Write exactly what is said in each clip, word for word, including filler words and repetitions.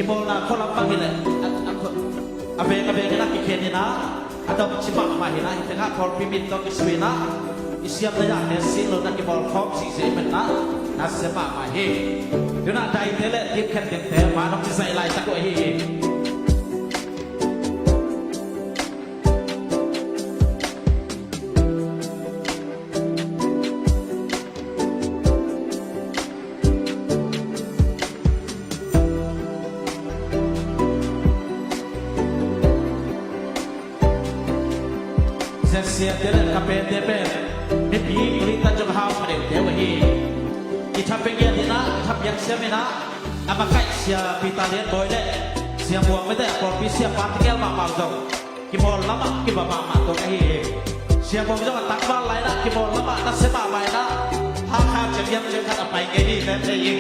Bawlna khualam bang hileh a, a, a veng a veng in a kikhen in a, a dam ci mahmah hi in a, hi tengah pawlpi mit tawh kisui in a, i siamna yahte sih lo in a kibawl khawm zihziah i man in a, nasia mahmah hi. Tu in a daite le team khen dingte man hong kizaih laitak uh ahi hi. Zesiate le Kapete pen mipi Korinth ah zong hau pha deuhte uh ahi. I tha pia giat in a, i tha piak siam in a, a makaih Sia Peter Lian Bawi le Sia Muang Mete, a pawlpi siapa tegel mahmah uh zong kimawl lamah kiba mahmah tuak ahi hi. Sia Muang zong a tangval lai in a kimawl lamah nasia mahmah in a, Hakha ciang hiam ciang khat a pai ngei hi, ven thei hi.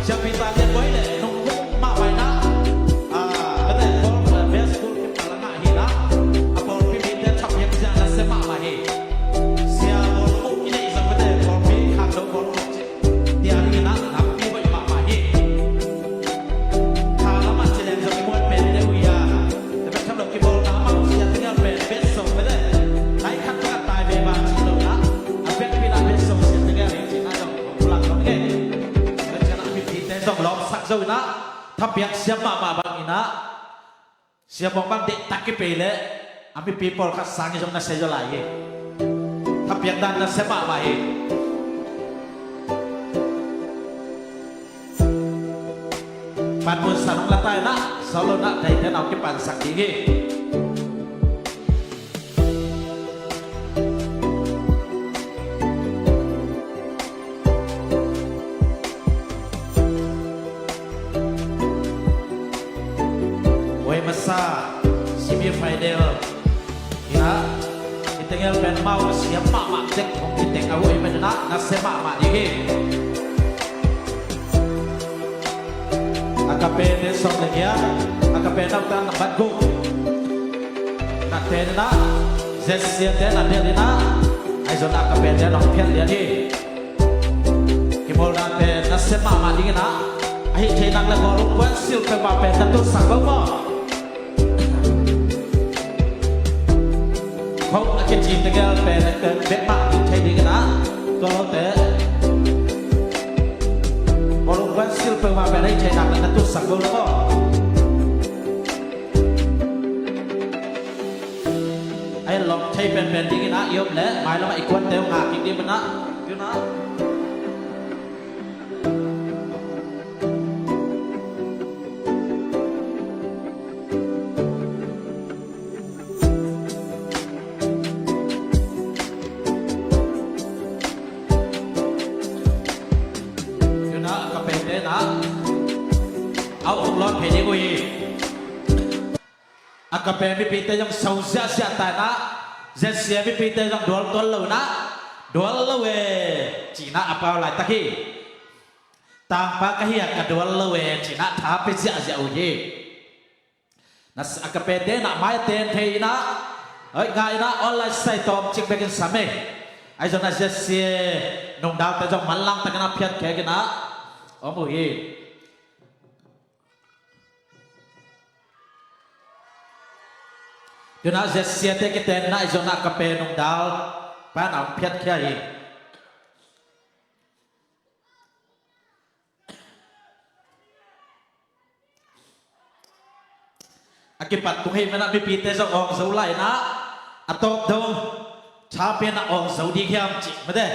Sia Peter Lian Bawi le nungkung mahmah in a, a, ven thei pawl, a, best school kipa la ngah hi in a, a pawlpi mite thap hiam ciang nasia mahmah hi. Sia Bawi lung uh i neih zong ven thei pawlpi khangno bawl lung uh ci. Tia ding in a lampi hoih mahmah hi. Tha lamah ci leng zong i muan pen deuh hi a. Tua pen tham lo kibawlna amau sia tegel pen best song pen le. Lai khat pen a tai ve ba ci lo in a. A vekpi in a best song sia tegel hi ci in a zong pulak zong ngei. Tua ciang a mipite zong lawmsak zo in a. Thapiak siam mahmah bang in a. Sia Muang bang deihtak kipei leh a mipi pawlkhat sang hi zong nasia zaw lai hi. Thapiak dan nasia mahmah hi. Panmun san hong la ta in a, solo na daite na hong kipansak ding hi. Huai masa semi final in a, i tegel pen mau a siam mahmah tek hong kiteng a, huai man in a nasia mahmah ding hi. A Kapete sawm le giat, a Kapete naupang nambat guk. Na ten in a, Zesiate na del in a, ahi zong a Kapete nong phiat lian hi. Kimawlna pen nasia mahmah ding in a, ahi thei nak leh bawlung puan sil peuhmah pen na tutsak lo maw? Khok a kici tegel pen a pen bek mah ding thei ding in a, tua lote bawlung puan sil peuhmah pen ahi thei nak leh na tutsak lo maw? Ai lawm thei penpen ding in a i om leh mailam ah i kuante uh ngak kik ding in a, tu in a. Tu in a, a Kapete in a, a uh hong lawn phei ding uh hi. A Kapete mipite zong so ziahziah ta in a, Zesia mipite zong dual tuan lo in a, dual lo e ci in a a pau laitak hi. Tangpa ka hi a, ka dual lo e ci in a tha pia ziahziah uh hi. Na s-, a Kapete in a mai ten thei in a, oi, ngai in a online sai tawm cik bekin sam e. Ahi zong a Zesia nungdaute zong manlang takin a phiatkhia in a om uh hi. Tu in a Zesiate kiten in a, ahi zong a Kapete nungdal pan a hong phiatkhia hi. A kipat tung hi man a mipite zong awng zo lai in a, a tawp dong tha pen a awng zo ding hiam cih mate.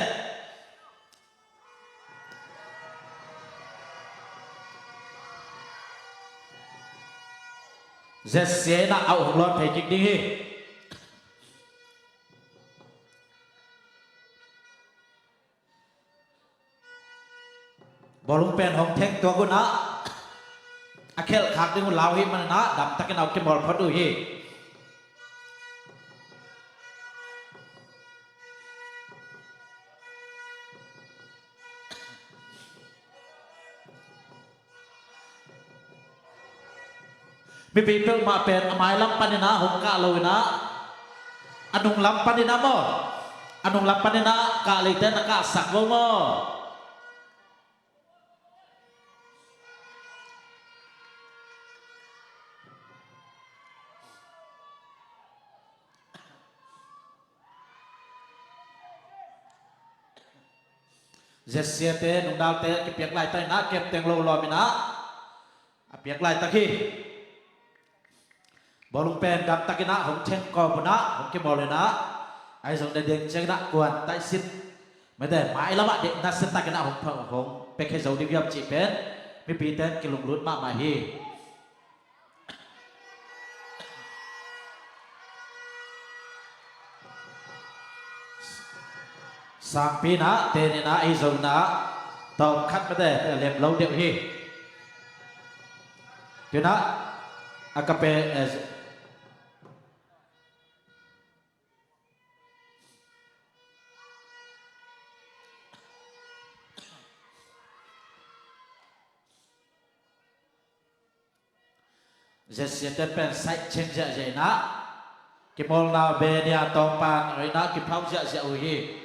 Zesia in a a uh hong lawn phei kik ding hi. Bawlung pen hong theng tuak un a, a khelh khak ding uh lau hi man a, damtakin a uh kimawl phot uh hi. Mipi peuhmah pen a mailam panin a hong kah lo in a, a nunglam panin a maw, a nunglam panin a kah leite na kahsak lo maw? Zesia te nungdalte a kipiak laitak in ah kepteng lo lawm in ah a piak laitak hi. Bawlung pen gamtak in ah hong theng kawm un ah hong kimawl in ah, ahi zong na deng ciangin ah kuan taih sin, mete mai lamah dek nasia tak in ah hong pha-, hong pia khia zo ding hiam cih pen mipite in kilunglut mahmah hi. Sangpi in ah, te in ah, ahi zong in ah tawm khat mete lem lo deuh hi. Tu in ah a ka pe, eh, Zesia te pen saih ceng ziahziah in ah, kimawlna benia tawngpan in ah kiphau ziahziah uh hi.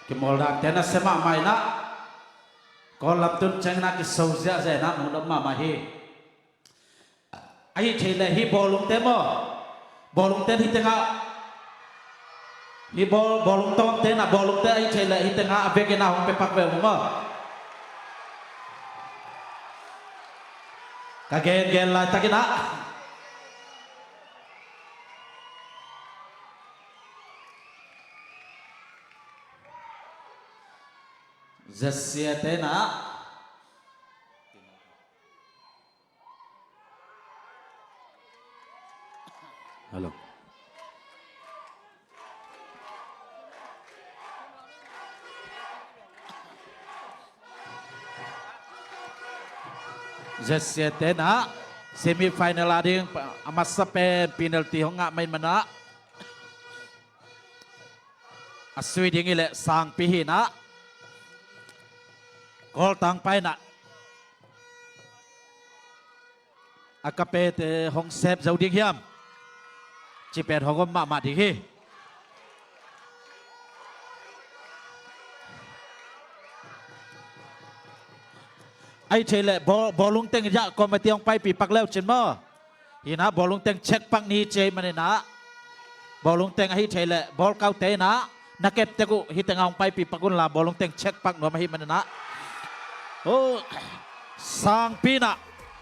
Kimawlna te nasia mahmah in ah, Kawl lam tun ciangin ah kiso ziahziah in ah hong dom mahmah hi. Ahi thei leh hih bawlungte maw, bawlungte in hih tengah, hih bawl, bawlung tawmte in ah bawlungte ahi thei leh hih tengah a vekin ah hong pia pak ve uh maw. Ka gengen laitak in ah Zesia te in ah. Hello. Zesia te in ah semi final a ding a masa pen penalty hong ngah mai man ah, a sui ding hi leh Sangpi hi in ah, Kawl tangpai in ah a ka pete hong sep zo ding hiam cih pen hong om mahmah ding hi. Ahi thei leh bawl, bawlung teng in ah committee hong paipih pak leu cin maw. Hi in ah bawlung teng check pak ni ci ahih man in ah, bawlung teng ahi thei leh bawlkaute in ah na kep tek uh hih tengah hong paipih pak un la, bawlung teng check pak nuam ahih man in ah. Oh, Sangpi in ah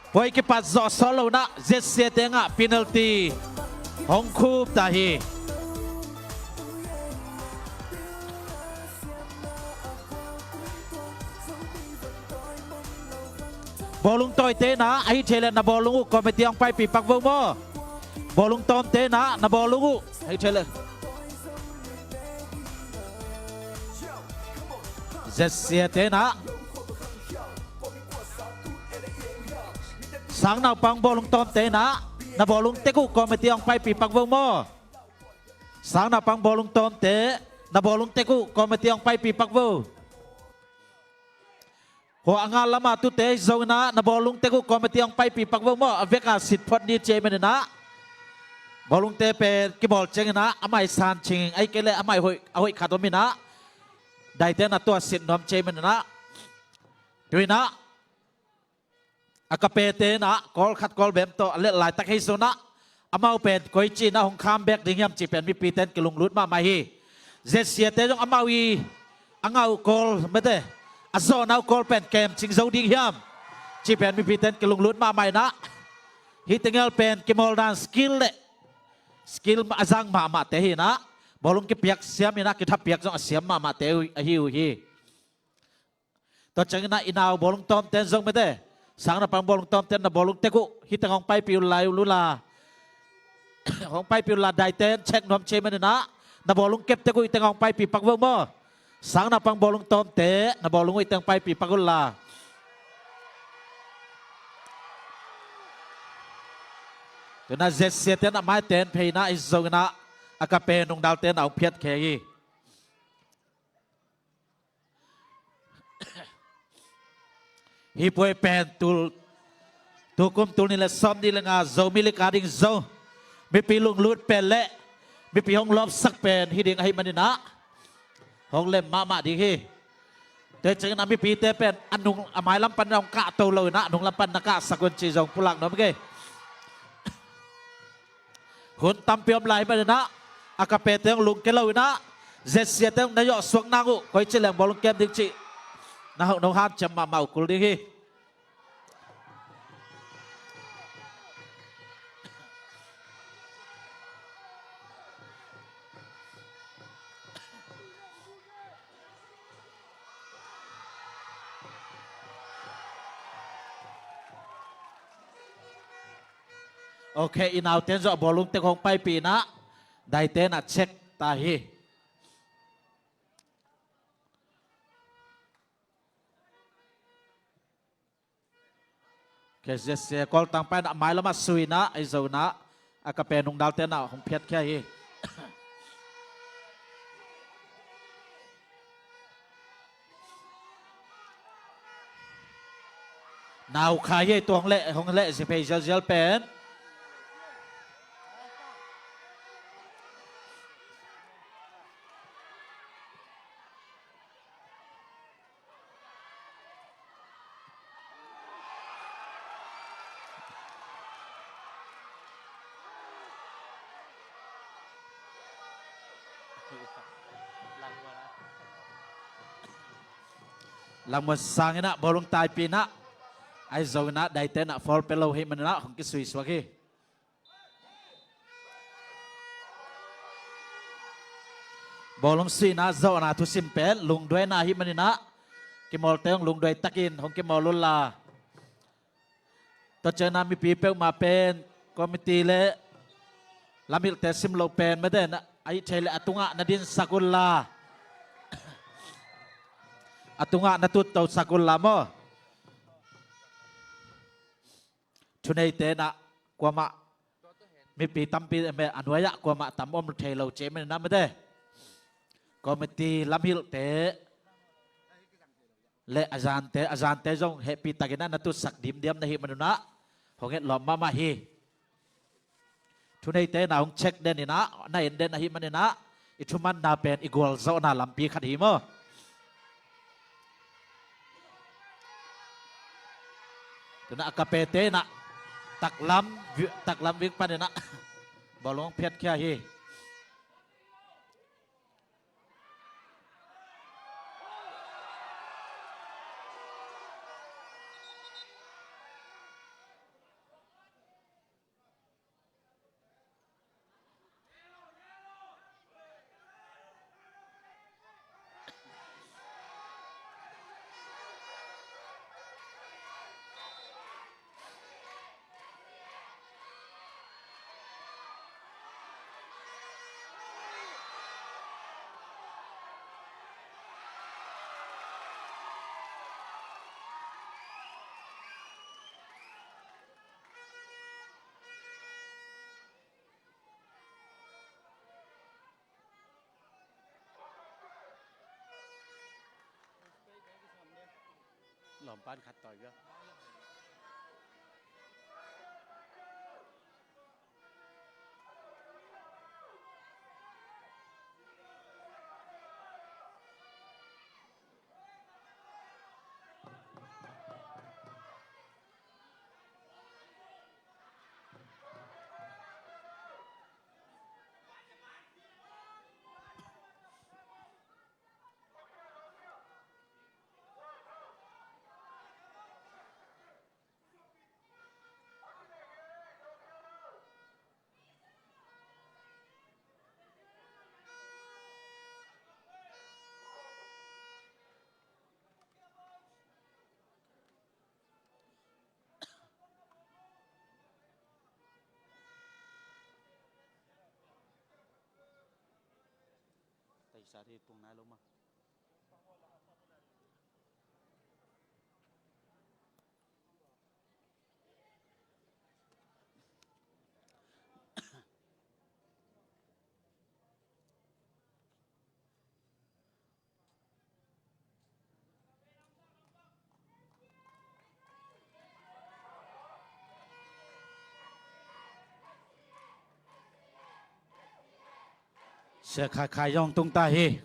puai kipat zawh sawh lo in ah Zesia te ngah penalty hong khup ta hi. Bawlung tawite in ah ahi thei leh na bawlung uh committee hong paipih pak vo maw. Bawlung tawmte in ah na bawlung uh ahi thei leh. Zesia te in ah, Sangnaupang bawlung tawmte in ah na bawlung tek uh committee hong paipih pak vo maw. Sangnaupang bawlung tawmte, na bawlung tek uh committee hong paipih pak vo. Hua a ngah lamah tute zong in ah na bawlung tek uh committee hong paipih pak vo maw. A vek a sit phot ni ci ahih man in ah, bawlungte pen kibawl ciangin ah a mai san cing, ahih kei leh a mai hoih, a hoih khat om in ah, daite na tua sit nuam ci ahih man in ah. Tu in ah a ka pete in ah Kawl khat Kawl bem tawh a lelh laitak hi zong in ah, amau pen koici in ah hong kham bek ding hiam cih pen mipite in kilunglut mahmah hi. Zesia te zong amau i a ngah uh Kawl mete, a zawhna uh Kawl pen kem cing zo ding hiam cih pen mipite in kilunglut mahmah in ah. Hih tengel pen kimawldan skill le skill a zang mahmahte hi inah, bawlung kipiak siam inah kithapiak zong a siam mahmahte uh ahi uh hi. Tua ciang inah i nau bawlung tawmten zong mete, sang naupang bawlung tawmten na bawlung tek uh hih teng hong paipih uh lai uh lula. Hong paipih uh la daiten check nuam ciai man inah, na bawlung kep tek uh hih teng hong paipih pak uh maw. Sang naupang bawlung tawmte na bawlung uh hih teng paipih pak uh la. Tuna Z C A ten a maiten phei inah, ahi zong inah a kape nungdalte na hong phiatkhia hi. Hih puai pen tul, tukum tul nih le sawm nih le nga Zomi League a ding Zo mipi lunglut pen le mipi hong lawpsak pen hi ding ahih man inah hong lem mahmah ding hi. Tua ciang inah mipite pen a nung a mailam pan na hong kahto lo inah a nunglam pan na kahsak un ci zong pulak nuam kei. Hun tampi om lai man inah a kapete hong lungke lo inah Z C A te hong na zawh suak nang uh, koici leng bawlung kem ding cih na hong nong hanciam mahmah uh kul ding hi. Ok, i nauten zong a bawlung tek hong paipih inah daiten a check ta hi. K Z C A kawltang paina a mailam a sui inah, ahi zong inah a kape nungdalte na hong phiatkhia hi. Nau kha hi tua hong leh, hong leh zi phei zialzial pen. Langmuan sang inah bawlung taipih inah, ahi zong inah daite inah foul pe lo hi man inah hong kisui suak hi. Bawlung suihna zawhna thusim pen lungduaina hi man inah kimawlte hong lungduai takin hong kimawl un la. Tua ciang inah mipi peuhmah pen committee le lamhilhte sim lo pen mete inah, a hih thei le a tungah na dinsak un la. A tungah na tuttosak un la maw. Thuneite inah kuamah mipi tampi a nuai-ah kuamah tam om thei lo ci man inah mete, committee lamhilhte le a zante, a zante zong hehpih takin ah na tutsak dimdiam na hih man un ah hong etlawm mahmah hi. Thuneite na hong check den in ah na en den ahih man in ah i thumanna pen i gualzawhna lampi khat hi maw? Tuna a kapete in ah taklam, taklam vik pan in ah bawlung phiatkhia hi. Lawmpan khat tawi bia. Sa hi tung nai lo ma. Sia Khai Khai zong tung ta hi.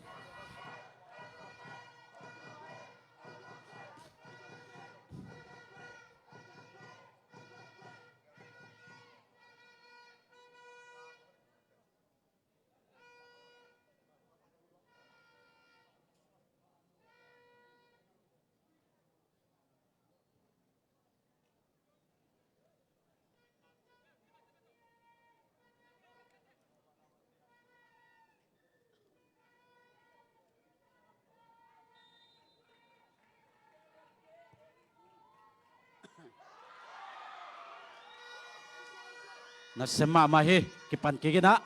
Nasem mahmah hi, kipan kik in ah.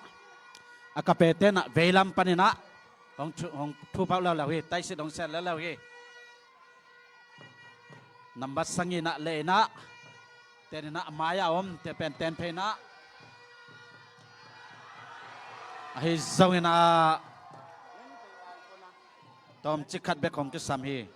A kapete in ah veilam panin ah hong thu, hong thu pau leuleu hi, taisit hong sen leuleu hi. Nambat sagih in ah leh in ah, ten in ah a mai-ah om te pen ten phei in ah. Ahi zongin ah tawmcik khat bek hong kisam hi.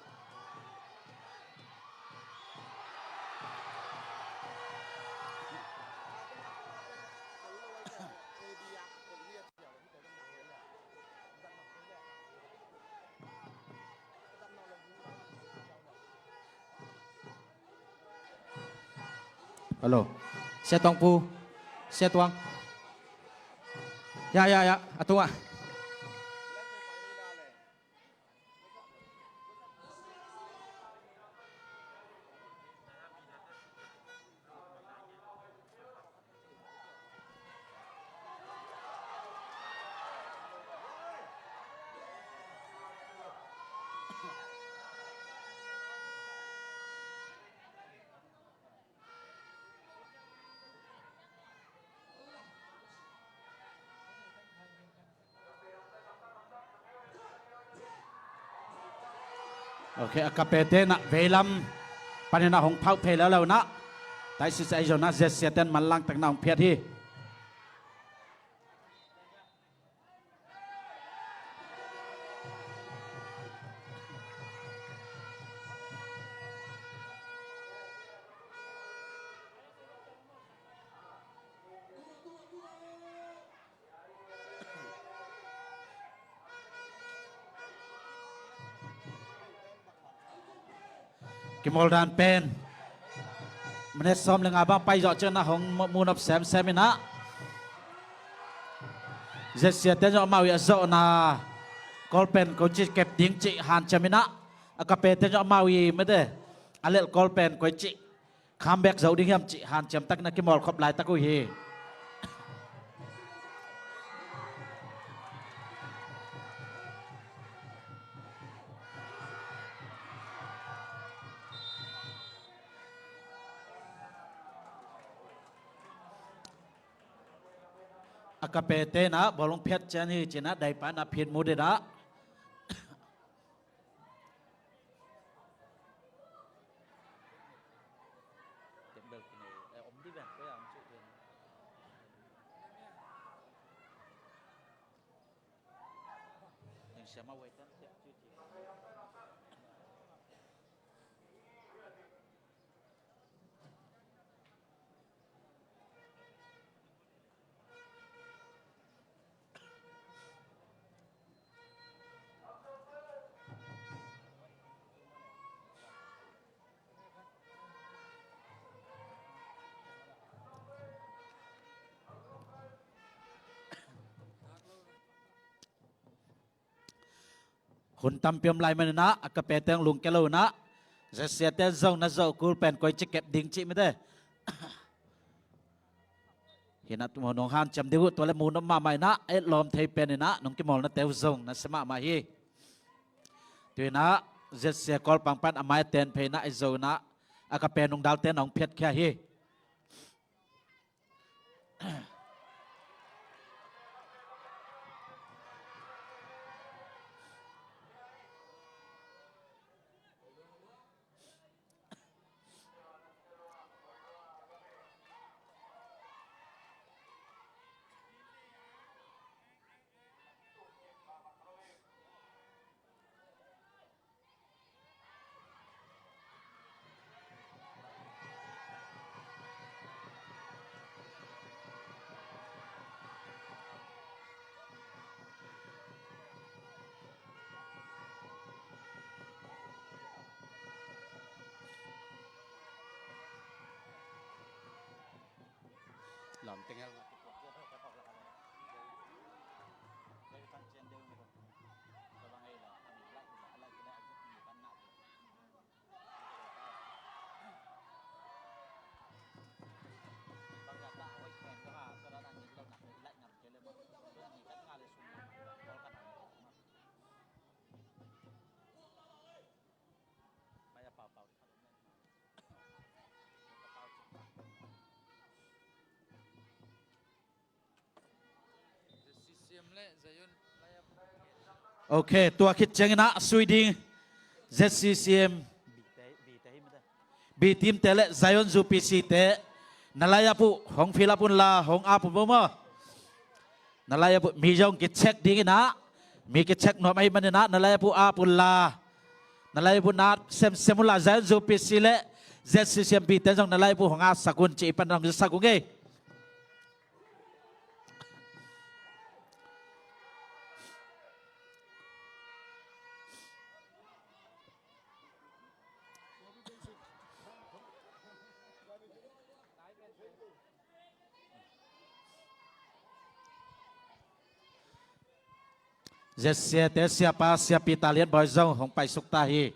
Hello. Sia Tuang Pu. Sia Tuang. Ya, ya, ya. A tungah. Ok, a kapete in ah veilam panin ah hong phauh phei leuleu in ah. Taisih sa ahi zongin ah Z C A ten manlang takin ah hong phiat hi. Kimawl dan pen minute sawm le nga bang pai zawh ciangin ah hong mu nop semsem in ah. Z C A ten zong amau ii a zawhna goal pen koici kep ding cih hanciam in ah. A kapete ten zong amau ii mete a lelh goal pen koici comeback zo ding hiam cih hanciam takin a kimawl khop laitak uh hi. A kapete in ah bawlung phiat cian hi ci-in ah daipa in ah phit mu ding ah. Hun tampi om lai manin ah a kapete hong lungkia lo in ah, Z C A ten zong na zawh goal pen koici kep ding cih mite. Hi in ah tu hong hanciam ding uh, tua leh mu nop mahmah in ah, etlawm thei pen in ah nong kimawlnate uh zong nasia mahmah hi. Tu in ah Z C A goal pang pan a mai a ten phei in ah ahi zongin ah a kapete nungdalte in ah hong phiatkhia hi. Ok, tua khit ciangin ah sui ding Z C C M B team te le Zion U P C te na line up uh hong fill up un la, hong up un vo maw. Na line up uh mi zong kicheck dingin ah, mi kicheck nuam ahih manin ah na line up uh up un la. Na line up uh na semsem un la, Zion U P C le Z C C M B te zong na line up uh hong up sak un ci-in pan hong sak un ei. Zia siate siapa, siapi Talian Bawi zong hong paisuk ta hi.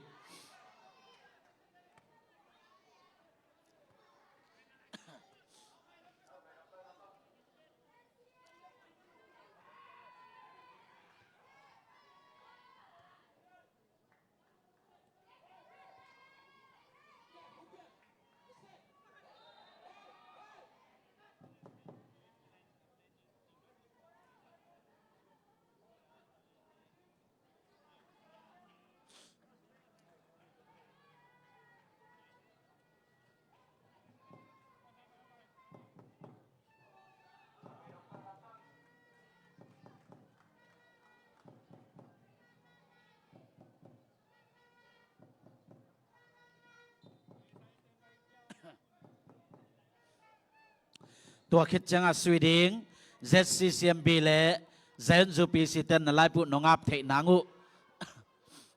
Tua khit ciangah sui ding Z C C M B le Zion U P C ten na line up uh nong up theih nang uh.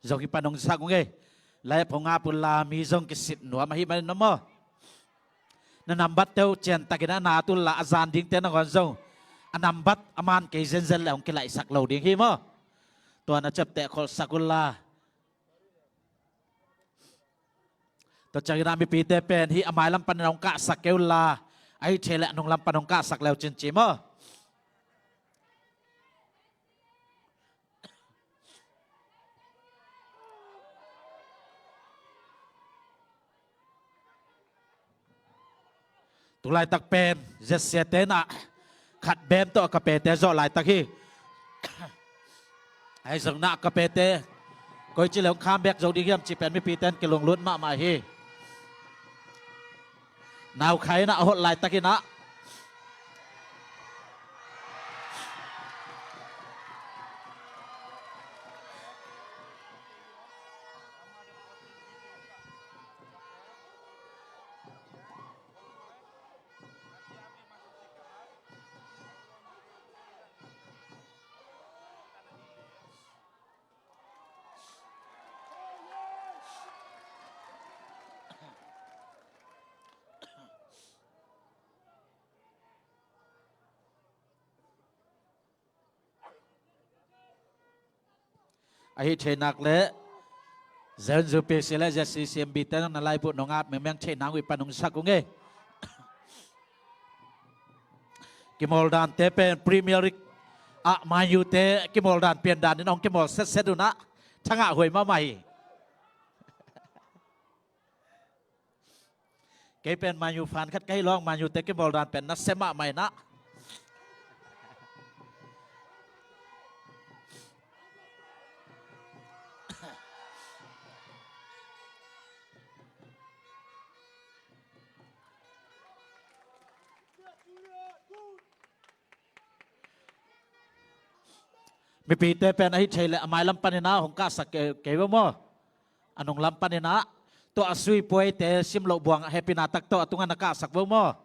Zong hi pan hong sak ung ei. Line up hong up un la, mi zong kisit nuam ahih manin ah maw. Na nambat te uh ciantakin ah na at un la, a zan dingte nangawn zong a nambat a man kei zenzen le hong kilaihsak lo ding hi maw. Tua na ciapteh kholhsak un la. Tua ciangin ah mipite pen hih a mailam panin hong kahsak kei un la, ahih theih leh a nunglam pan hong kahsak le uh cin ci maw. Tu laitak pen Z C te in ah khat bem tawh a kapete zawh laitak hi. Ahi zongin ah a kapete koici le hong kham bek zo ding hiam cih pen mipite in kilunglut mahmah hi. Naukhai in ah a holh laitakin ah Ahih theih nak leh Zion U P C le Z C C M B te na line up uh nong up mengmeng theih nang uh pan hong sak ung ei. Kimawl dante pen Premier League ah Man U te kimawl dan pian dan in hong kimawl setset un ah thangah huai mahmah hi. Kei pen Man U fan khat ka hi lawng, Man U te kimawl dan pen nasia mahmah in ah. Mipite pen ahih theih leh a mailam panin ah hong kahsak kei, kei vo maw. A nunglam panin ah tua a suipuaite simloh buang hehpihna tak tawh a tungah na kahsak vo maw.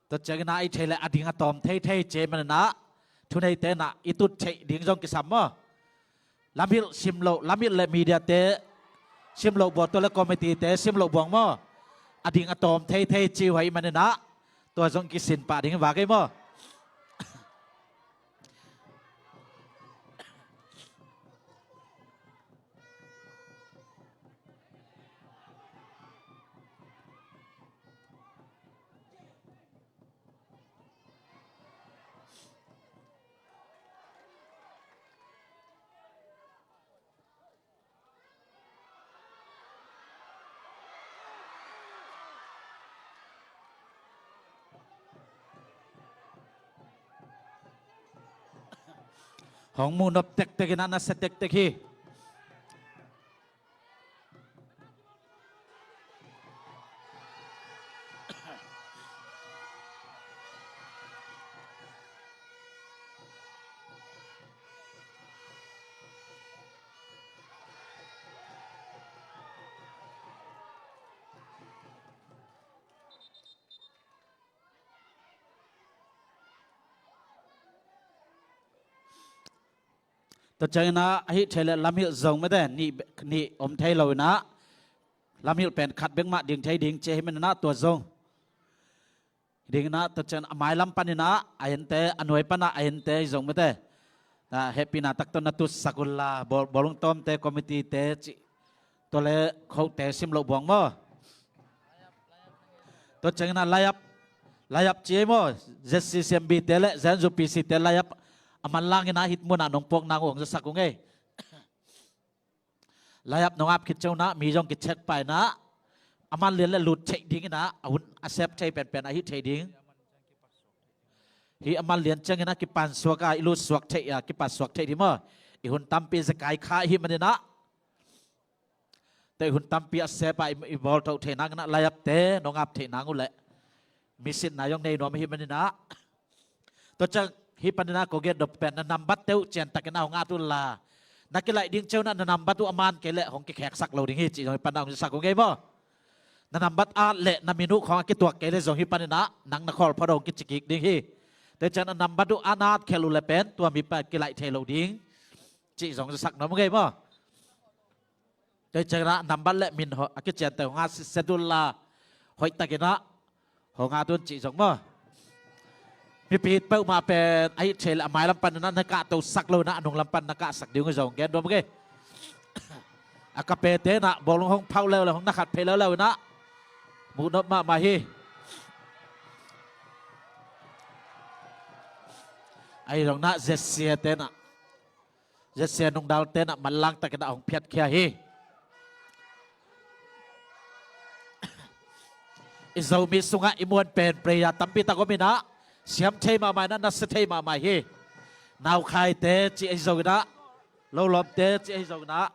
Tua ciangin ah ahih theih leh a ding a tawm theithei ci manin ah thuneite in ah i tut theih ding zong kisam maw. Lamhilh simloh, lamhilh le mediate simloh buang, tua le committeete simloh buang maw. a ding a tawm theithei ci uh ahih manin ah, tua zong kisin pah ding hi vak ei maw. Hong muh nop tektek in ah nasia tektek hi. Tua ciangin ah ahih theih leh lamhilh zong mete nih, nih om thei lo in ah, lamhilh pen khat bek mah ding thei ding ci ahih manin ah tua zong ding in ah, tua ciangin a mailam panin ah a ente, a nuai pan ah a ente zong mete, na hehpihna tak tawh na tutsak unla, bawl, bawlung tawmte, committee-te cih, tua le khote sim loh buang maw. Tua ciangin ah layap, layap ci ei maw, ZCCMB-te le ZNUPC-te layap a manlang in ah hih munah nong puak nang uh hong zasak ung ei. Layap nong ap khit ciang un ah mi zong kicheck pah in ah, a man lian le lut theih ding in ah, a hun a sep thei penpen ahih theih ding. Hih a man lian ciangin ah kipan suak a, i lut suak theih a, kipat suak theih ding maw. I hun tampi zekai kha ahih manin ah, tua i hun tampi a sep a i, i bawl toh theih nangin ah layapte nong ap theih nang uh leh, mi sitna zong nei nuam ahih manin ah, tua ciang hih panin ah ko gen nop pen, na nambat-te uh ciantakin ah hong at unla, na kilaih ding ciang un ah na nambat uh a man kei leh hong kikheksak lo ding hi cih zong hih panin ah hong zasak ung ei maw. Na nambat at leh na min uh khawng a kituak kei leh zong hih panin ah nang na khawl phot a hong kici kik ding hi. Tua ciang na nambat uh a na at khel uh leh pen tua mipa kilaih thei lo ding cih zong zasak nuam ung ei maw. Tua ciangin ah nambat le min a kician tawh hong at sitset unla, hoihtakin ah hong at un cih zong maw. Mipi peuhmah pen ahih theih leh a mailam panin ah na kahtosak lo in ah, a nunglam pan na kahsak ding uh zong gen nuam ung ei. A kapete in ah bawlung hong phauh leuleu, hong na khat phei leuleu in ah, muh nop mahmah hi. Ahi zongin ah ZCA-te in ah, ZCA nungdalte in ah manlang takin ah hong phiatkhia hi. I Zomi sungah i muan pen player tampi tak om in ah, siam thei mahmah in ah, nasia thei mahmah hi. Naukhaite cih ahi zongin ah, lolawmte cih ahi zongin ah,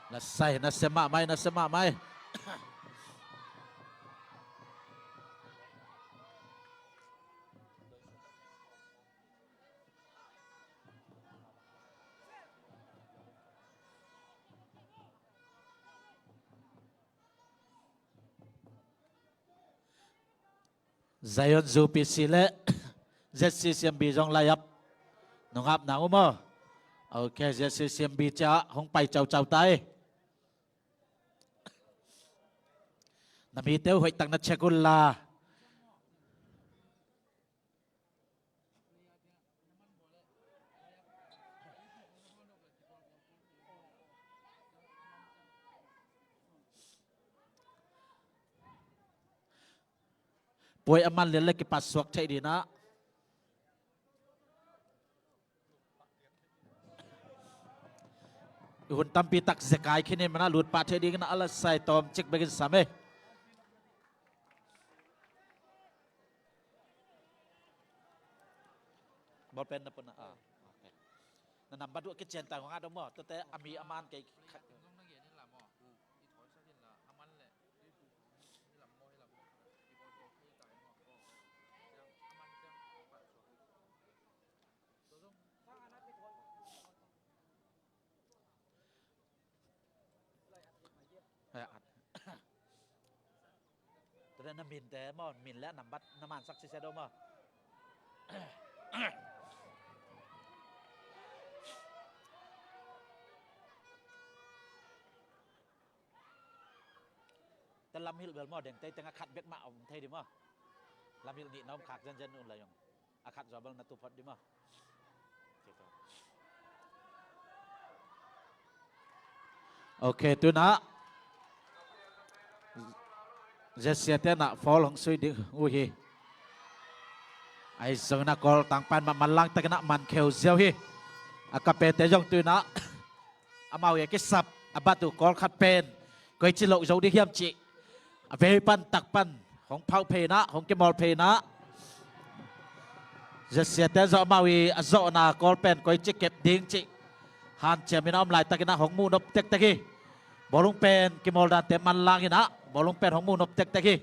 na sai, nasia mahmah hi, nasia mahmah hi. Zion ZUPC le ZCCMB zong lai-ap nong ap nang uh maw? Ok, ZCCMB ciah hong pai caucau ta hi. Na mite uh hoihtak na check un la. Puai a man lian le kipat suak theih ding ah. Hun tampi tak zekai khin in, man a lut pah theih ding in a la sai tawm cik bekin sam e. Bawlpen na pun a, ah, ok. Na nambat uh a kician ta hong at om maw, tuate a mi a man kei khat. Hih lam maw, hih lam maw, hih lam maw. Tua na minte maw, min le nambat na mansak sisia do maw. Tua lamhilh bel maw, deng tei teng a khat bek mah om thei di maw. Lamhilh nih na om khak zenzen un la zong a khat zaw bel na tu phot di maw. Ok, tu-in ah Z C A te in ah foul hong sui ding uh hi. Ahi zongin ah goal tangpa in mah manlang takin ah man kheu ziau hi. A kapete zong tu-in ah amau i a kisap a bat uh goal khat pen koici loh zo ding hiam cih a vei pan tak pan hong phauh phei in ah, hong kimawl phei in ah, Z C A te zong amau i a zawhna goal pen koici kep ding cih hanciam in a om laitakin ah hong muh nop tektek hi. Bawlung pen kimawl dante manlang in ah bawlung pen hong muh nop tektek hi.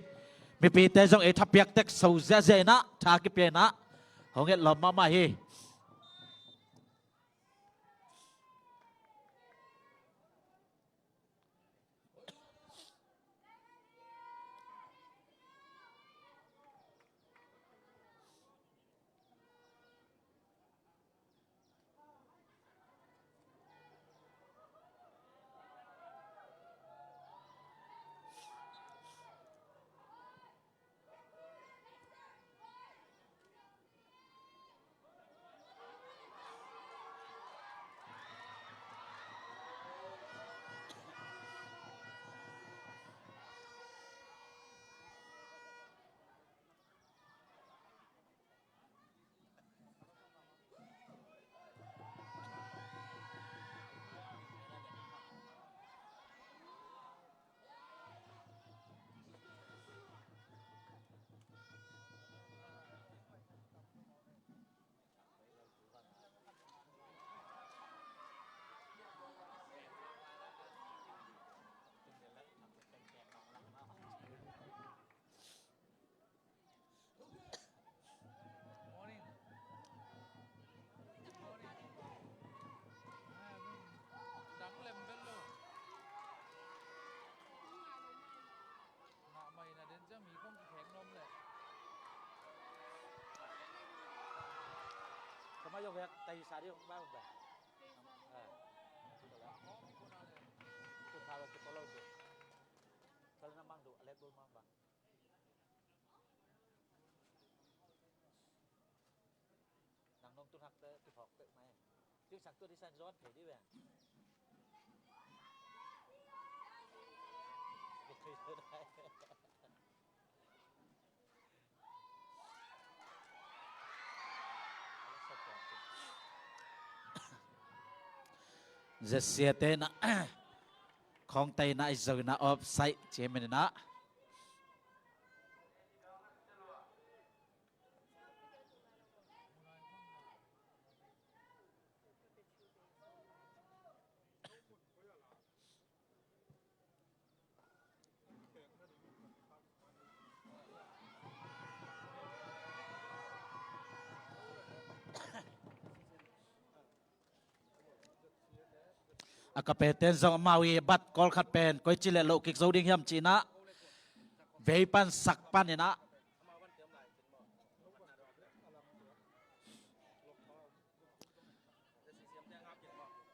Mipite zong ei thapiak tek so ziahziah in ah, tha kipia in ah hong etlawm mahmah hi. Ka ma yong vek tai sa di hong ba hong ba. Ah. Tu tha lo tu ko lo tu. Kal na mang du, a let bul mang ba. Nang nong tun hak te kiphawk peuh mai. Tiu sak tu di san zon thei di ve. Zesia te na khawng tai na i zo na offside ci hi mah ni na. A kapeten zong amau i bat kawl khat pen koici le loh kik zo ding hiam ci na. Vei pan sak pan i na.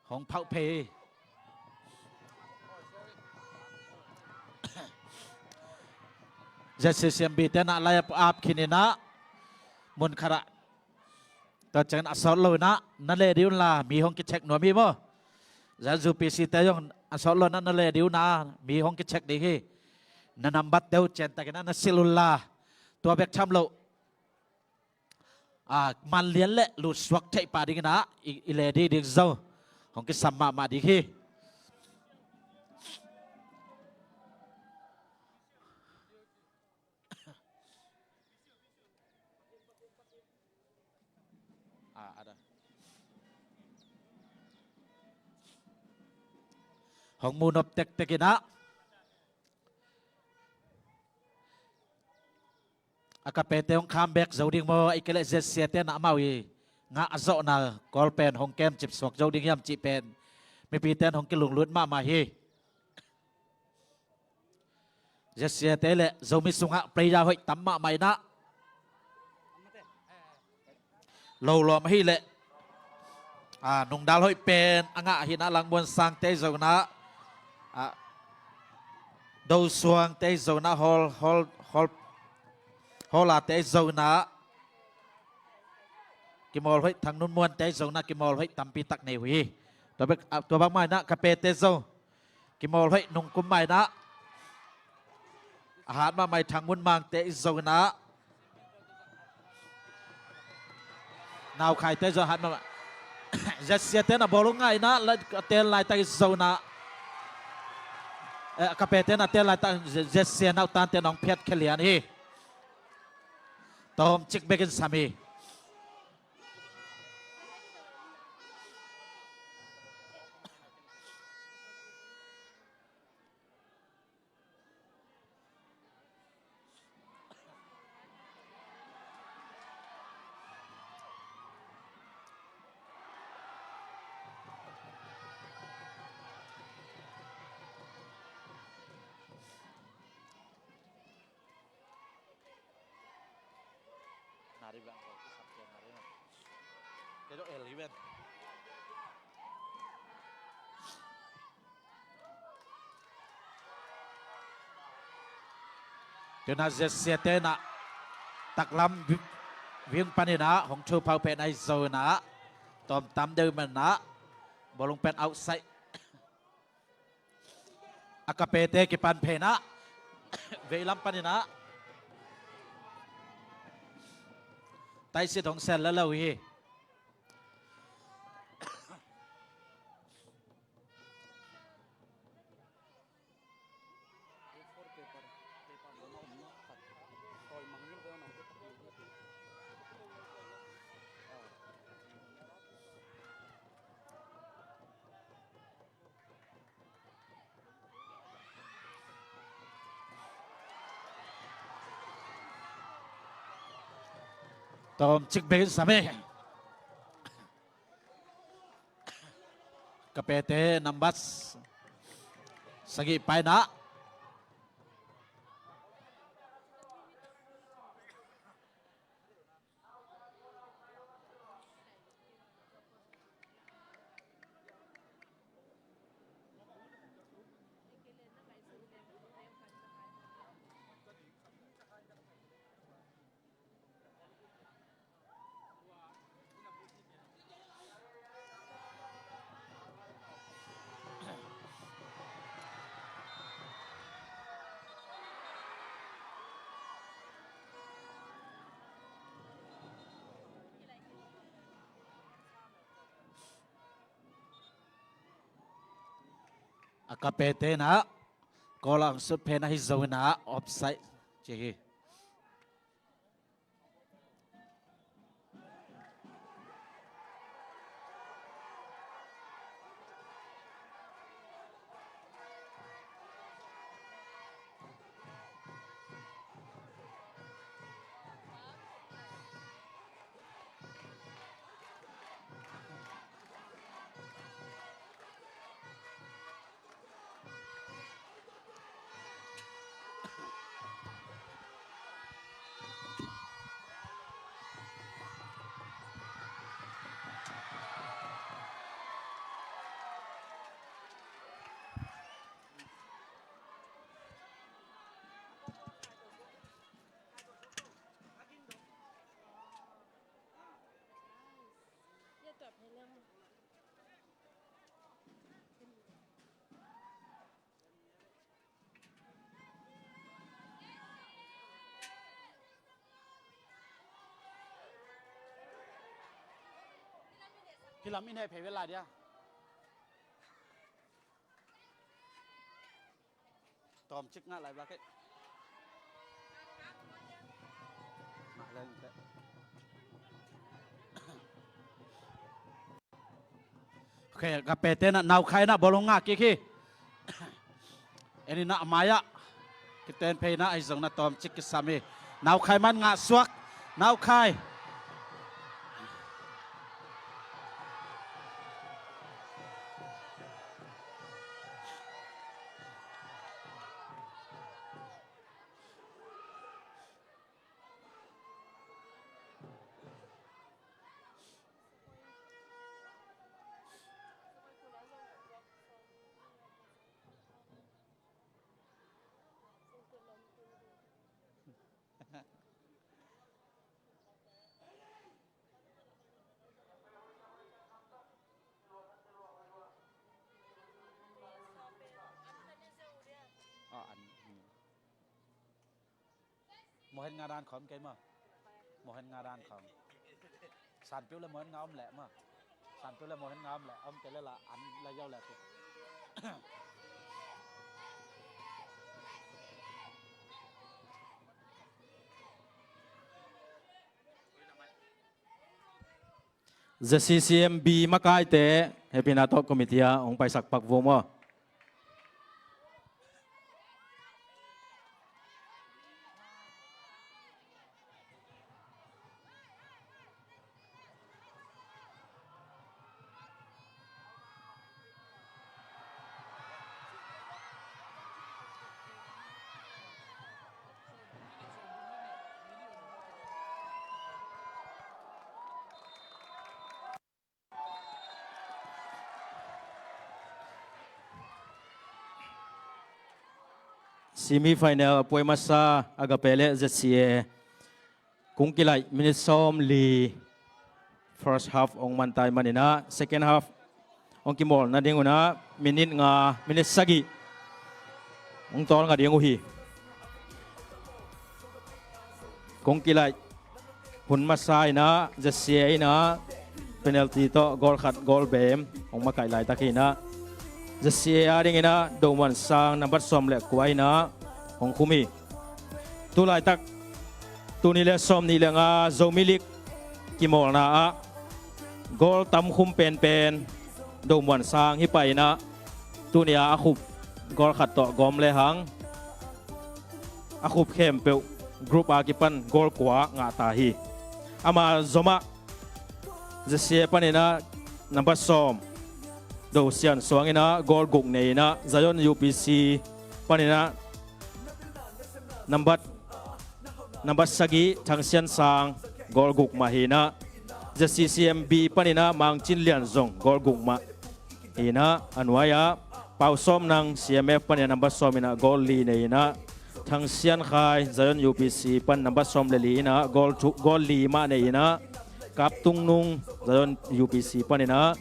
Hong phauh phei. ZCCMB te na lai ap khin i na. Mun khat ah. Tua ciangin a sawt lo i na, na leh dih un la, mi hong kicheck nuam hi maw. ZUPC te zong a sawt lo na, na leh dih un na, mi hong kicheck ding hi. Na nambat te uh ciantakin na, na silh un la. Tua bek tham lo. A, man lian le lut suak theih pah ding i na, i, i leh dih ding zo. Hong kisam mahmah ding hi. Hong mu nop tektek i na. A kapete hong kham bek zo ding maw, a i kei le ZCA te na amau i ngah a zawhna kawl pen hong kemcip suak zo ding hiam cih pen mipite in hong kilunglut mahmah hi. Zia siate le Zomi sungah player hoih tam mahmah inah, lo lawm ahih leh, a, nungdal hoih pen a ngah ahi inah Langmuan Sangte ahi zongin ah, a, Do Suangte ahi zongin ah, Hawl, Hawl, Hawl, Hawlate ahi zongin ah, kimawl hoih Thang Nun Muante ahi zongin ah kimawl hoih tampi tak nei uh hi. Tua bek, a, tua bangmah inah Kapete zong kimawl hoih nungkum mah inah, a hat mahmah Thang Mun Mangte ahi zongin ah, Naukhaite zong a hat mahmah. Zia siate na bawlung ngah inah la, a tel laitak ahi zongin ah, eh, Kapete na tel laitak, zia sia nautante nong phiat khia lian hi. Tawmcik bekin sam hi. Tuna zia siate inah taklam vi-, wing panin ah hong thu phau pen ahi zongin ah, tawm tam deuh man inah bawlung pen outside. A Kapete kipan phei inah veilam panin ah taisit hong sel lalo hi. Tawmcik bekin sam hi. Kapete nambat sagih paina. A Kapete inah goal a hong sut pen ahi zongin ah offside ci hi. Kilam in hei phei ve lai dia. Tawmcik ngah lai bak eh. Ngah lai in teh. Ok, Kapete inah Naukhai inah bawlung ngah kik hi. En inah a mai-ah kiten phei inah ahi zongin ah tawmcik kisam hi. Naukhai man ngah suak. Naukhai. Mohen nga dan khawm kei maw. Mohen nga dan khawm. Sanpiu le mohen nga om leh maw. Sanpiu le mohen nga om leh om kei le la an la yau leh tu. Z C C M B makaite, hehpihna tawh committee ah hong paisak pak vua maw. Semi final a puai masa Agape le Z C A. Kung kilaih minute sawm li first half hong man tai maninah second half hong kimawl nading unah minute nga, minute sagih hong tawl nga ding uh hi. Kung kilaih hun masa inah Z C A inah penalty tawh goal khat goal bem hong makaih laitak hi inah Z C A a dinginah Dohmuan Sang nambat sawm le kua inah hong khum hi. Tu laitak tuni le sawm nih le nga Zomi League kimawlna ah goal tam khum penpen Dohmuan Sang hi pai inah tuni a a khup goal khat tawh gawm le hang a khup khempeuh group a kipan goal kua ngah ta hi. Ama zomah Z C A paninah nambat sawm Do Sian Suang inah goal guk nei inah Zion U P C paninah nambat nambat sagih Thang Sian Sang goal guk mah hi inah Z C C M B paninah Mang Cin Lian zong goal guk mah hi inah a nuai-ah Pau Sawm Nang C M F paninah nambat sawm inah goal li nei inah Thang Sian Khai Zion U P C pan nambat sawm le li inah goal thu, goal li mah nei inah Kap Tung Nung Zion U P C paninah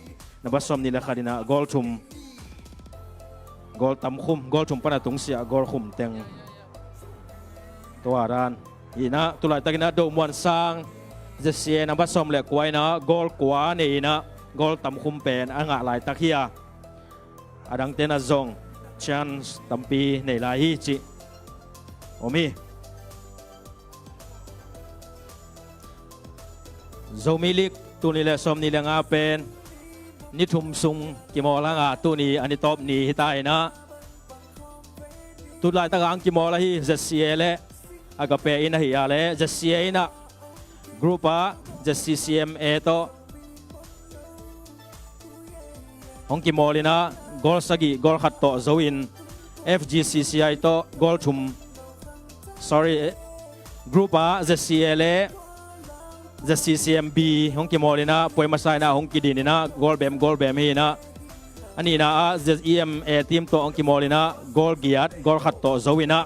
nambat sawm nih le khat inah goal thum goal tam khum, goal thum pan a tungsiah goal khum teng. Tua dan hi inah tu laitakinah Dohmuan Sang Z C A nambat sawm le kua inah goal kua nei inah goal tam khum pen a ngah laitak hi a, a dangte na zong chance tampi nei lai hi cih om hi. Zomi League tuni le sawm nih le nga pen ni thum sung kimawl hanga tuni a ni tawp ni hi ta inah tu laitak ang kimawl ahi Z C A le Agape in ahi a le Z C A inah group ah Z C C M A tawh hong kimawl inah goal sagih goal khat tawh zo in F G C C I tawh goal thum, sorry, group ah Z C A le Z C C M B hong kimawl inah puai masa inah hong kidin inah goal bem goal bem hi inah a nihna ah Z E M A team tawh hong kimawl inah goal giat goal khat tawh zo inah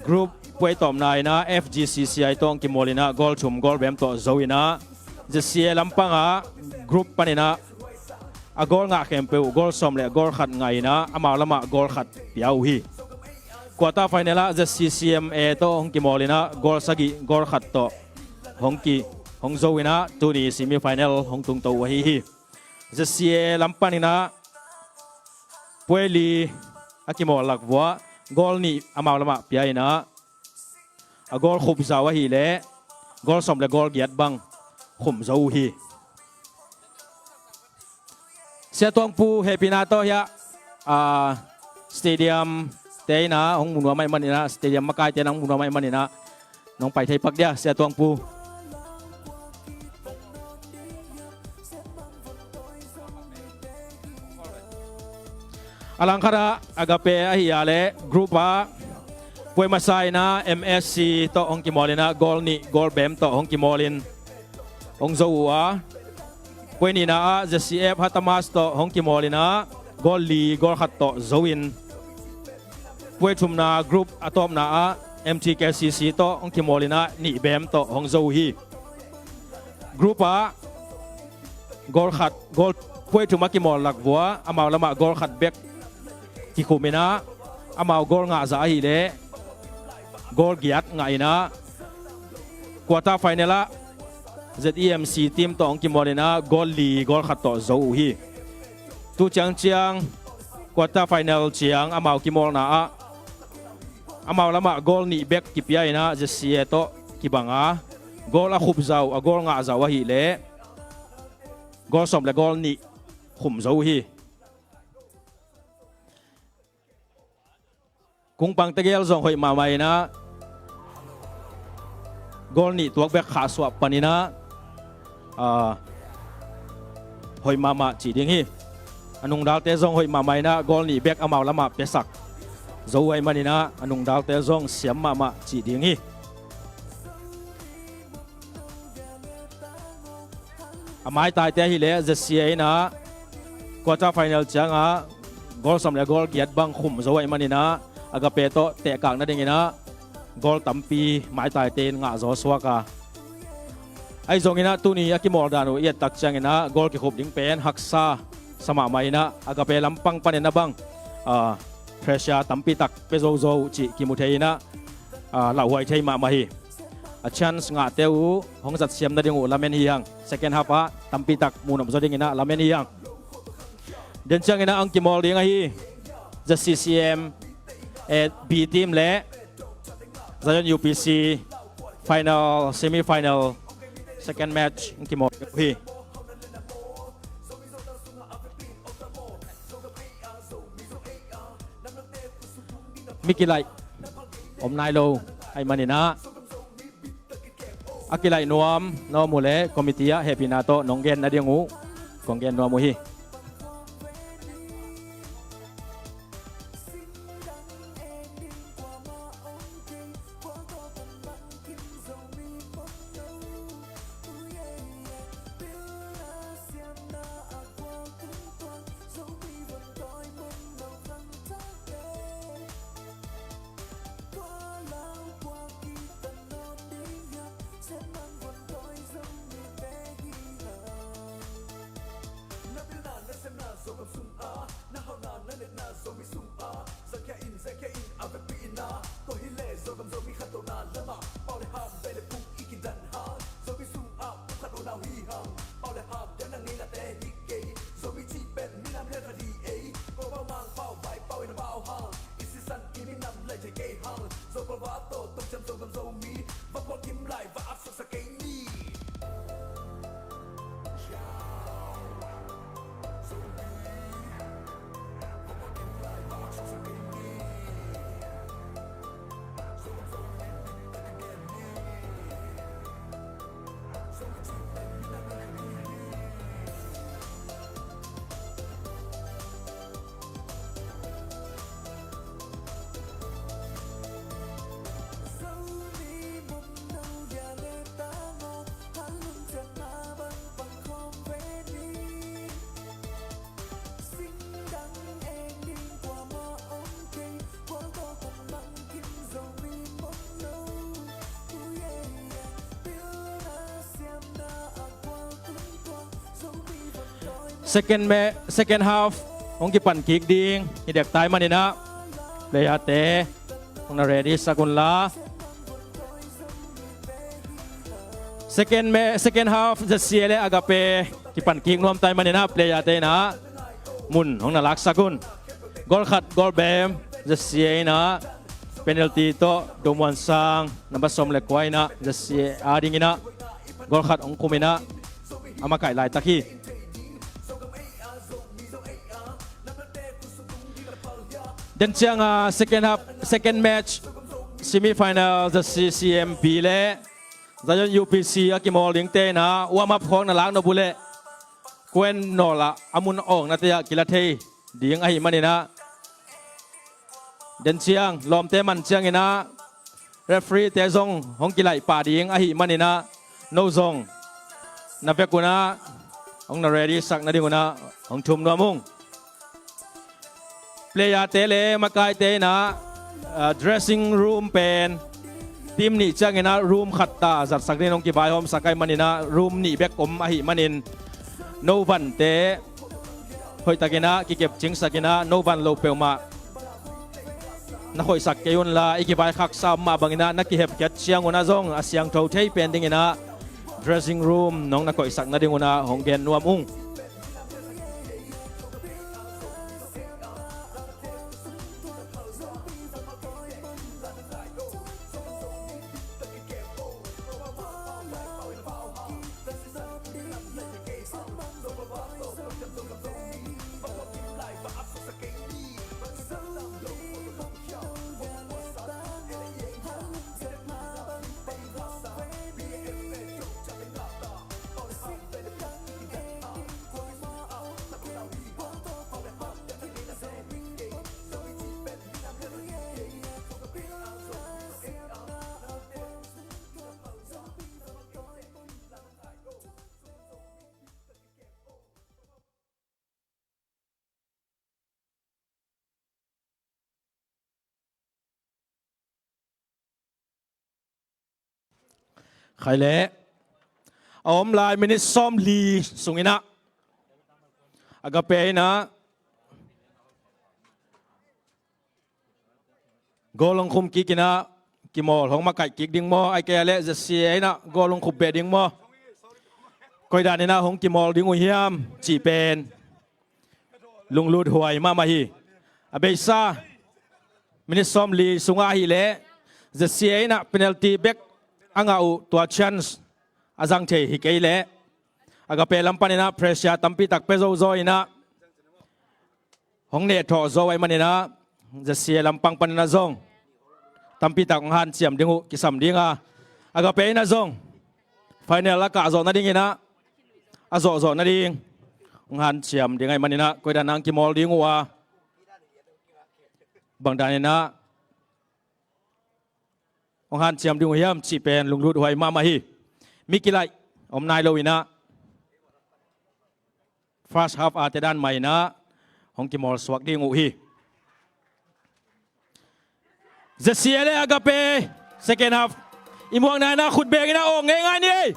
group puai tawpna inah F G C C I tawh hong kimawl inah goal thum goal bem tawh zo inah Z C A lampangah group paninah a goal ngah khempeuh goal sawm le goal khat ngah inah amau lamah goal khat pia uh hi. Quarter final ah Z C C M A tawh hong kimawl inah goal sagih goal khat tawh hong ki hong zo inah tuni semi final hong tungto uh ahi hi. Z C A lam paninah puai li a kimawl lak vuah goal nih amau lamah pia inah a goal khum zau ahih leh goal sawm le goal giat bang khum zo uh hi. Sia Tuang Pu hehpihna tawh hiah, ah, stadium te inah hong mu nuam ahih maninah, stadium makaite inah hong mu nuam ahih maninah nong pai thei pak dia, Sia Tuang Pu. A langkhatah Agape ahi a le group ah puai masa inah M S C tawh hong kimawl inah goal nih goal bem tawh hong kimawl in hong zo uh a, puai nihna ah Z C F Hatamas tawh hong kimawl inah goal li goal khat tawh zo in puai thumna group a tawpna ah M T K C C tawh hong kimawl inah nih bem tawh hong zo uh hi. Group ah goal khat, goal puai thum a kimawl lak vuah amau lamah goal khat bek kikhum inah amau goal ngah zah ahih leh goal giat ngah in ah, quarter final ah Z E M C team tawh hong kimawl in ah goal li goal khat tawh zo uh hi. Tu ciangciang quarter final ciang amau kimawlna ah amau lamah goal nih bek kipia in ah Z C A tawh kibang a, goal a khup zah uh, a goal ngah zah uh ahih leh goal sawm le goal nih khum zo uh hi. Kungpang tegel zong hoih mahmah in ah goal nih tuak bek khahsuah pan in ah, ah, hoih mahmah cih ding hi. A nungdalte zong hoih mahmah in ah goal nih bek amau lamah piasak zo uh ahih man in ah a nungdalte zong siam mahmah cih ding hi. A maitaite ahih leh Z C A in ah quarter final ciangah goal sawm le goal giat bang khum zo ahih man in ah Agape tawh tehkak nading in ah goal tampi maitaite in ngah zaw suak a, ahi zongin ah tuni a kimawl dan uh i et tak ciangin ah goal kikhup ding pen haksa sa mahmah in ah Agape lampang panin a bang, ah, pressure tampi tak pia zozo uh cih kimu thei in ah, ah, lauhuai thei mahmah hi. A chance ngahte uh hong zatsiam nading uh lamen hi hang. Second half ah tampi tak muh nop zaw ding in ah lamen hi hang. Den ciangin ah hong kimawl ding ahi Z C C M, eh, B team le Zion U P C final, semi final, second match hong kimawl ding uh hi. Mi kilaih om nai lo ahih man in ah, a kilaih nuam na om uh leh committee ah hehpihna tawh nong gen nading uh kong gen nuam uh hi. Second me, second half hong kipan kik ding hi dek tai maninah, player te hong na ready sak unla. Second me, second half ZCA le Agape kipan kik nuam tai maninah, player te inah mun hong na laksak un. Goal khat goal bem ZCA inah penalty tawh Domuan Sang number sawm le kua inah ZCA ading inah goal khat hong khum inah a makaih laitak hi. Den cianga second half, second match, semi final ZCCMB le Zion UPC a kimawl dingte inah warm up khawng na lak nop uh leh kuen nawlah a mun awng nate ah kila thei ding ahih maninah, den ciang lawmte man cianginah referee te zong hong kilaih pah ding ahih maninah, no zong na vek unah hong na ready sak nading unah hong thum nuam ung. Player te le makaite inah, ah, dressing room pen team nih cianginah room khat ta zatsak ding hong kivaihawmsak ahih maninah room nih bek om ahih manin no vante hoihtakinah kikepcingsak inah no van lo peuhmah na khoihsak kei unla, i kivaikhaksa mah bangin ah na kihepkhiat ciangun ah zong a siangtho thei pen dingin ah dressing room nong na koihsak nadingun ah hong gen nuam ung. Khai leh a om lai minit sawmli sungin ah Agape in ah goal hong khum kik in ah kimawl hong makaih kik ding maw, ahih kei leh Z C A in ah goal hong khum beh ding maw, koi dan in ah hong kimawl ding uh hiam cih pen lunglut huai mahmah hi. A beisa minit sawmli sungah ahih leh Z C A in ah penalty bek a ngah uh, tua chance a zang thei hi kei leh Agape lam panin ah pressure tampi tak pia zozo in ah hong neh thawh zo ahih manin ah Z C A lampang panin ah zong tampi tak hong hanciam ding uh kisam ding a, Agape in ah zong final a kah zawh nadingin ah a zawhzawh nading hong hanciam ding ahih manin ah koi dan in ah hong kimawl ding uh a, bang dan in ah hong hanciam ding uh hiam cih pen lunglut huai mahmah hi. Mi kilaih om nai lo in ah first half a te dan mah in ah hong kimawl suak ding uh hi. Z C A le Agape, second half i muak nai in ah khut beng in ah awng ngeingai ni ei.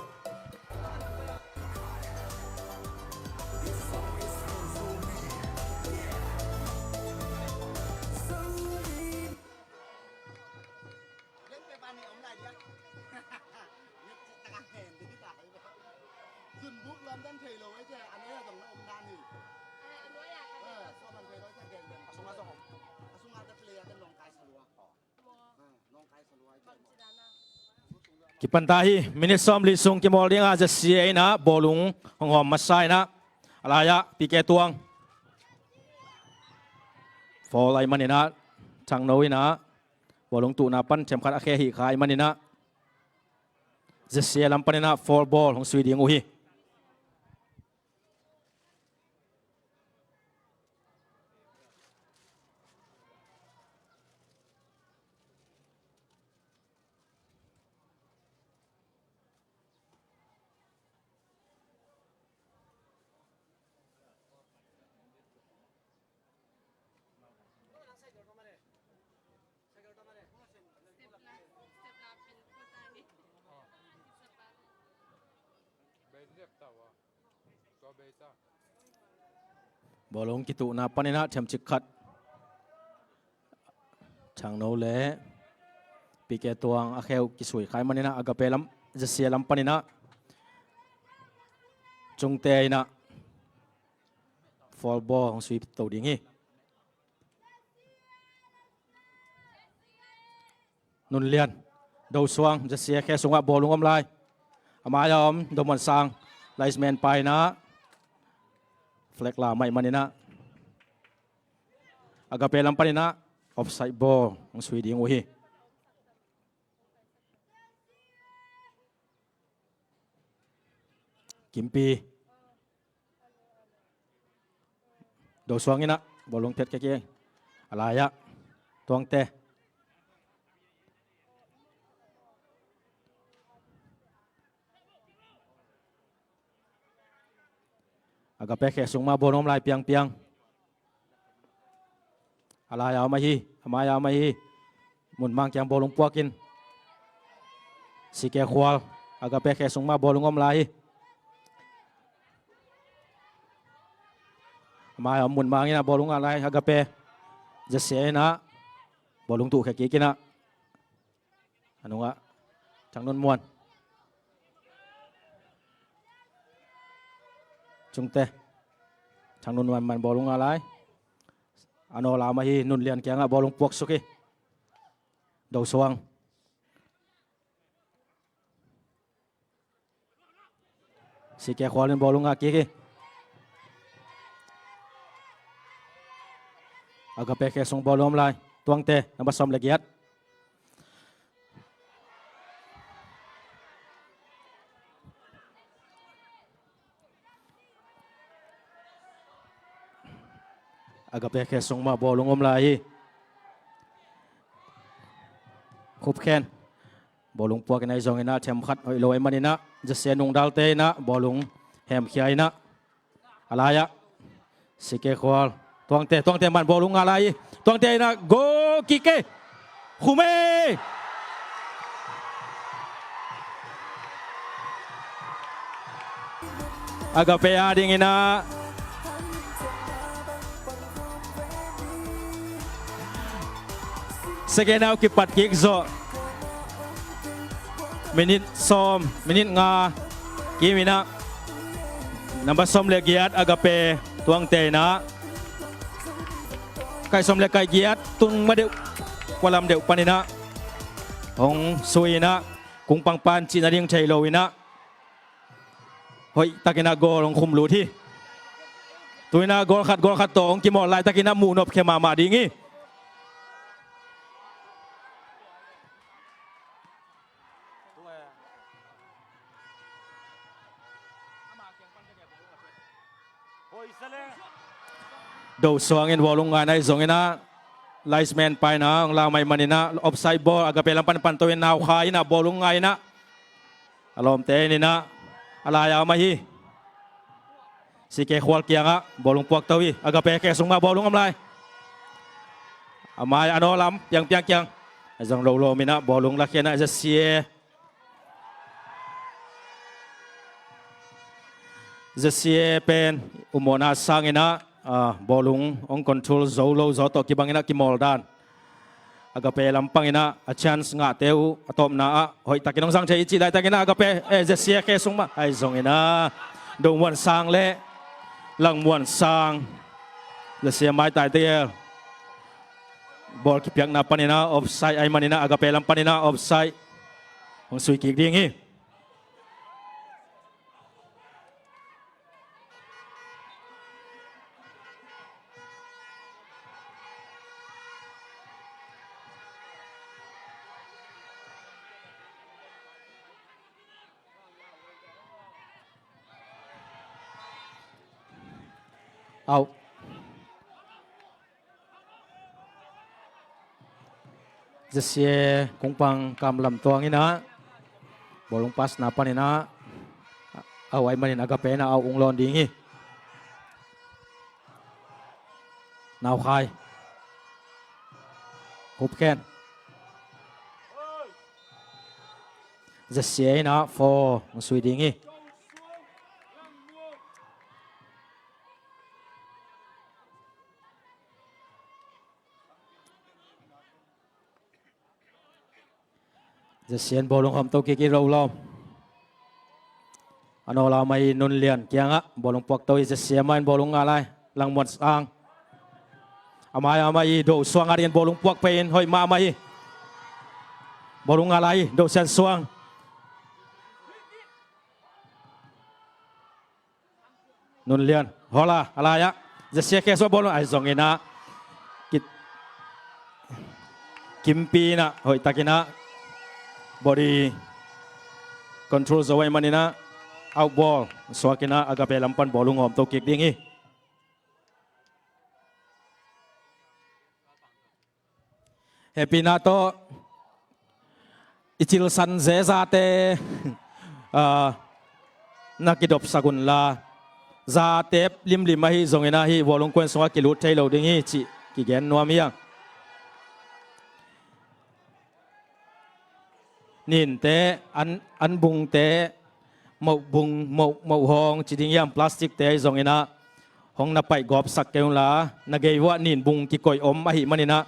Kipan ta hi, minit sawmli sung kimawl ding a, Z C A in ah bawlung hong hawm masa in ah, a lai-ah P K Tuang. Foul ahih manin ah Thangno in ah bawlung tuhna pan themkhat a khe hih kha ahih manin ah Z C A lam panin ah foul ball hong sui ding uh hi. Bawlung kituhna panin ah themcik khat Thangno le P K Tuang a khe uh kisui kha ahih manin ah Agape lam, Z C A lam panin ah Cungte in ah foul ball hong sui to ding hi. Nunlian, Do Suang, Z C A khe sungah bawlung om lai. A mai-ah om Do Muan Sang, linesman pa in ah flag la mai manin ah Agape lam panin ah offside ball hong sui ding uh hi. Kimpi. Do Suang in ah bawlung phet kei kei. A lai-ah Tuangte. Agape khe sung mah bawlung om lai piangpiang. A lai-ah om ahi, a mai-ah om ahi. Mun Mang kiang bawlung puak in. C K Khual, Agape khe sung mah bawlung om lai hi. A mai-ah om Mun Mang in ah bawlung a lai Agape. Z C A in ah Bawlung tuhkhia kik inah. A nungah Thang Nun Muan. Cungte. Thang Nun Muan man bawlung ngah lai. A nawl lam ahi Nun Lian kiangah bawlung puaksuk hi. Do Suang. C K Khual in bawlung ngah kik hi. Agape khe sung bawlung om lai. Tuangte, number sawm le giat. Agape khe sung mah bawlung om lai hi. Khup Khen. Bawlung puak inah, ahi zong inah themkhat hoih lo ahih man inah, Jesse Nungdalte inah bawlung hemkhia inah. A lai-ah C K Khual. Tuangte, Tuangte man bawlung ngah lai hi. Tuangte inah goal kick e. Khum e. Agape a ding inah second half kipat kik zawh. Minit sawm, minit nga kim inah, number sawm le giat Agape, Tuangte inah, kai sawm le kai giat tung ma deuh, kua lam deuh pan inah hong sui inah, kungpang pan cihna ding thei lo inah, hoih tak inah goal hong khum lut hi. Tu inah goal khat, goal khat tawh hong kimawl laitak inah muh nop khia mahmah ding hi. Do Suang in bawlung ngah inah, ahi zong inah linesman pa inah hong lam ahih man inah offside ball, Agape lam pan pan to in Nau Khai inah bawlung ngah inah. A lawmte in inah, a lai-a om ahi C K Khual kiangah bawlung puak to hi. Agape khe sung mah bawlung om lai. A mai a nawl lam piang piang kiang. Ahi zong lo lawm inah bawlung lakhia inah, Jesse. Jesse pen umawhna sang inah, ah, bawlung hong control zo lo zaw tawh kibang inah kimawl dan. Agape lam pang inah a chance ngahte uh a tawpna ah hoih takin hong zang thei i cih laitak inah Agape, eh, Jesse khe sung mah, ahi zong inah Do Muan Sang le Lang Muan Sang, Jesse maitai tegel. Ball kipiakna pan inah offside ahih man inah Agape lam pan inah offside hong sui kik ding hi. Out. Jesse kungpang kam lam tuang inah, bawlung pass na pan inah, out ahih man in Agape inah out ung lawn ding hi. Nau Khai. Khup Khen. Jesse inah four hong sui ding hi. Jesse in bawlung hawm to kik hi, lo lawm. A nawl lam ahi Nun Lian kiangah bawlung puak to hi. Jesse amah in bawlung ngah lai. Lang Muan Sang. A mai-ah amah hi Do Suang a dingin bawlung puak phei in hoih mahmah hi. Bawlung ngah lai hi Do Sian Suang. Nun Lian, hola, a lai-ah Jesse khe sung bawlung, ahi zong inah ki, kimpi inah hoih tak inah body control zo ahih man inah out ball suak inah Agape lam pan bawlung hawm to kik ding hi. Hehpihna tawh i cilsan zezate, ah, na kidopsak unla, zate limlim ahi zongin ahi bawlung kuan sungah kilut thei lo ding hi cih kigen nuam hi hang. Ninte, an, an bungte, moh bung, moh, moh hawng ci ding hiam, plastic te ahi zongin ah hong na paih gawpsak kei unla, na gei uah nin bung kikoih om ahih manin ah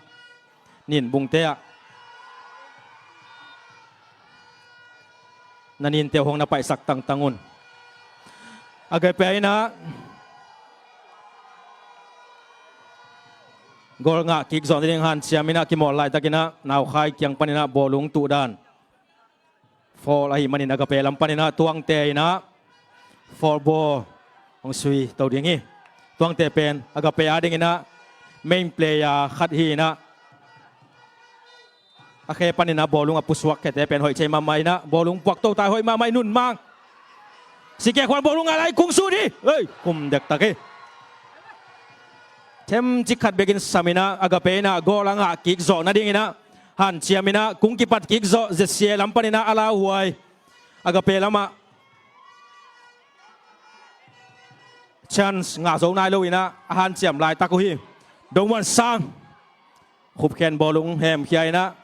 Nin bungte ah na ninte uh hong na paihsak tangtang un. Agape in ah goal ngah kik zawh nading hanciam in ah kimawl laitakin ah Naukhai kiang panin ah bawlung tuhdan foul ahih manin Agape lam panin ah Tuangte in ah foul ball hong sui to ding hi. Tuangte pen Agape adingin ah main player khat hi in ah a khe panin ah bawlung a pusuak khete pen hoih thei mahmah in ah bawlung puak to ta, hoih mahmah in, Nun Mang. C K Khual bawlung ngah lai, kung sut hi. Ei, kum dektak hi. Themcik khat bekin sam in ah Agape in ah goal a ngah kik zawh nadingin ah hanciam in ah kung kipat kik zawh, Z C A lam panin ah a lauhuai. Agape lamah chance ngah zo nai lo in ah a hanciam laitak uh hi. Dongmuan Sang khupkhen bawlung hemkhia in ah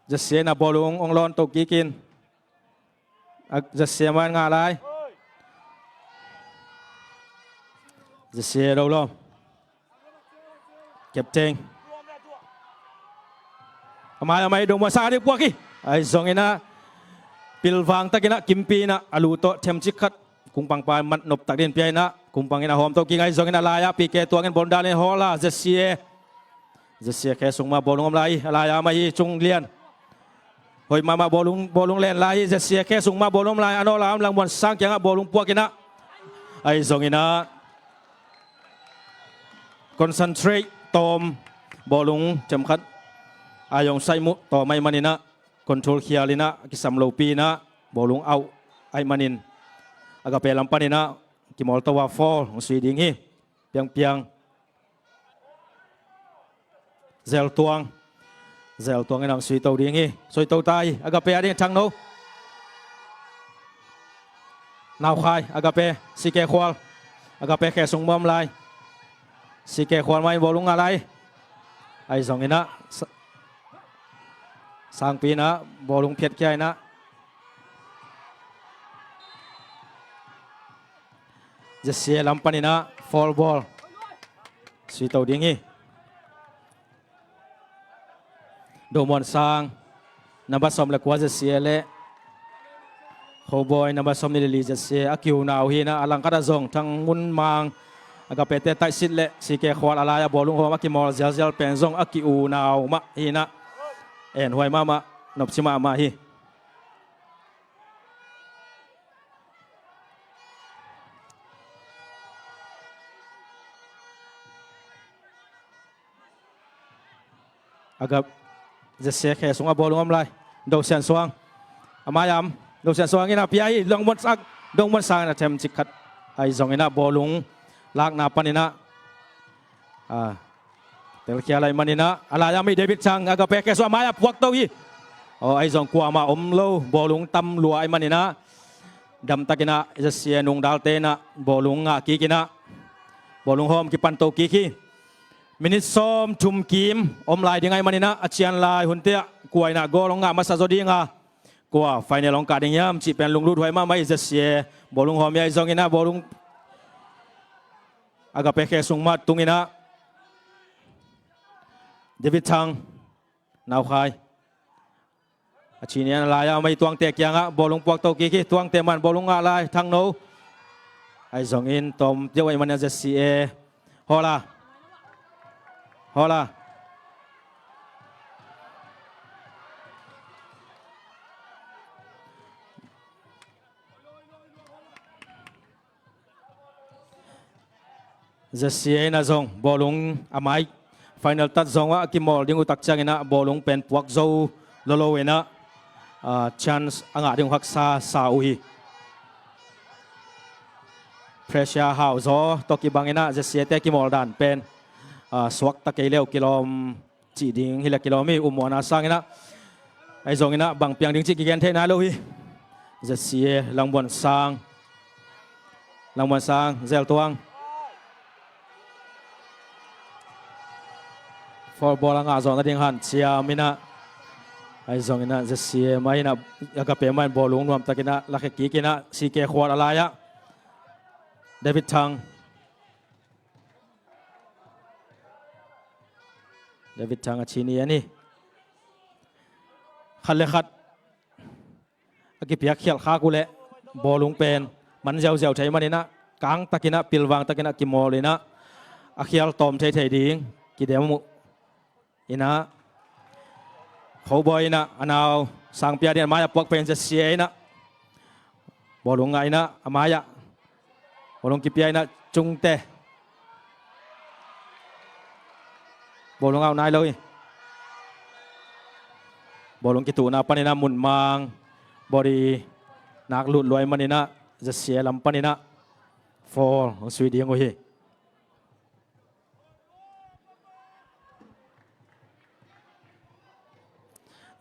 Z C A in ah bawlung hong lawn to kik in. A, Z C A mah in ngah lai. Z C A lo lo. Captain. A mai, a mai, Dongmuan Sang a ding puak hi. Ahi zongin ah pilvang takin ah kimpi in ah a lu tawh themcik khat kungpangpa mat nop tak dingin pia in ah kungpang in ah hawm to kik, ahi zongin a lai-ah P K Tuang in bawlung dal in hawl a, Z C A. Z C A khe sung mah bawlung om lai hi, a lai-ah mah hi, Cung Lian. Hoih mahmah, bawlung, bawlung len lai hi, Z C A khe sung mah bawlung om lai, a nawl a om Langmuan Sang kiangah bawlung puak in ah. Ahi zongin ah concentrate tawm, bawlung themkhat a yong saih muh tawm ahih manin ah control khial in ah kisam lopi in ah bawlung out ahih manin Agape lam panin ah kimawl to a foul hong sui ding hi. Piangpiang. Zel Tuang. Zel Tuang in ah sui to ding hi. Sui to ta hi. Agape a ding Thang No. Naukhai, Agape, C K Khual. Agape khe sung mah om lai. C K Khual mah in bawlung ngah lai. Ahi zongin ah Sa-, Sangpi in ah bawlung phiatkhia in ah Z C A lam panin ah foul ball sui to ding hi. Dongmuan Sang, number sawm le kua Z C A le Khawbawi, number sawm nih le li Z C A a kiunau hi in ah, a langkhat ah zong Thang Ngun Mang, Agape te taihsit le C K Khual a lai-ah bawlung hawm a kimawl zialzial pen zong a kiunau mah hi in ah, enhuai mahmah, nopci mahmah hi. Agap, Z C A khe sungah bawlung om lai. Do Sian Suang. A mai-ah om. Do Sian Suang in a pia hi. Dongmuan Sang, Dongmuan Sang in a themcik khat. Ahi zongin ah bawlung lakna panin ah, a, telkhia lai manin ah, a lai-ah om hi David Thang, Agape khe sungah a mai-ah puak to hi. Aw, ahi zong kuamah om lo, bawlung tam lua ahih manin ah, damtakin ah Z C A nungdalte in ah bawlung ngah kik in ah, bawlung hawm kipan to kik hi. Minute sawmthum kim om lai ding ahih manin ah, a cian lai hunte ah kua in ah goal hong ngah masa zaw ding a, kua final hong kah ding hiam cih pen lunglut huai mahmah hi. Z C A bawlung hawm hi, ahi zongin ah bawlung Agape khe sung mah tung in ah, David Thang, Naukhai. A cinian a lai-ah om hi Tuangte kiangah, bawlung puak to kik hi, Tuangte mah in bawlung ngah lai, Thang No. Ahi zongin tawm deuh ahih manin ah Z C A. Hawl a. Hawl a. Z C A in ah zong bawlung a mai final tat zong ah a kimawl ding uh tak ciangin ah bawlung pen puak zo lolo in ah, ah, chance a ngah ding uh haksa sa uh hi. Pressure hau zaw tawh kibangin ah Z C A te kimawl dan pen, ah, suakta kei le uh kilawm cih ding hi leh kilawm hi, um muanna sangin ah. Ahi zongin ah bang piang ding cih kigen thei nai lo hi. Z C A, Langmuan Sang. Langmuan Sang, Zel Tuang. Foul ball a ngah zawh nading hanciam in ah. Ahi zongin ah Z C A mah in ah, Agape mah in bawlung nuamtakin ah lakhia kik in ah, C K Khual a lai-ah. David Thang. David Thang a chin i en hi. Khat le khat a kipiak khialh khak uh leh bawlung pen man ziauziau thei maninah kang takinah pilvang takinah kimawl inah a khial tawm thei thei ding kidem uh. Inah Khobawi inah a nau Sangpia ding a mai-ah puak pen Zasia inah bawlung ngah inah a mai-ah bawlung kipia inah Cungte. Bawlung au nai lo hi. Bawlung kituhna paninah Munmang body nak lut luai maninah Zasia lam paninah foul hong sui ding uh hi.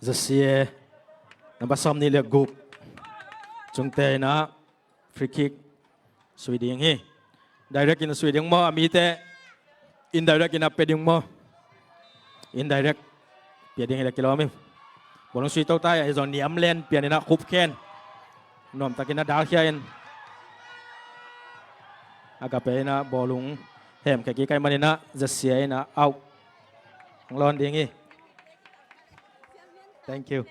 Zasia namba sawm nih le guk. Cungte inah free kick sui ding hi. Direct in sui ding maw, a mite indirect in a pia ding maw? Indirect pia ding hi le kilawm hi. Bawlung sui to tai, a hi zong niam len pian inah khup khen nuamtakin a dalkhia in Agape inah bawlung hemkhia kik ai maninah Zasia inah au hong lawn ding hi. Thank you.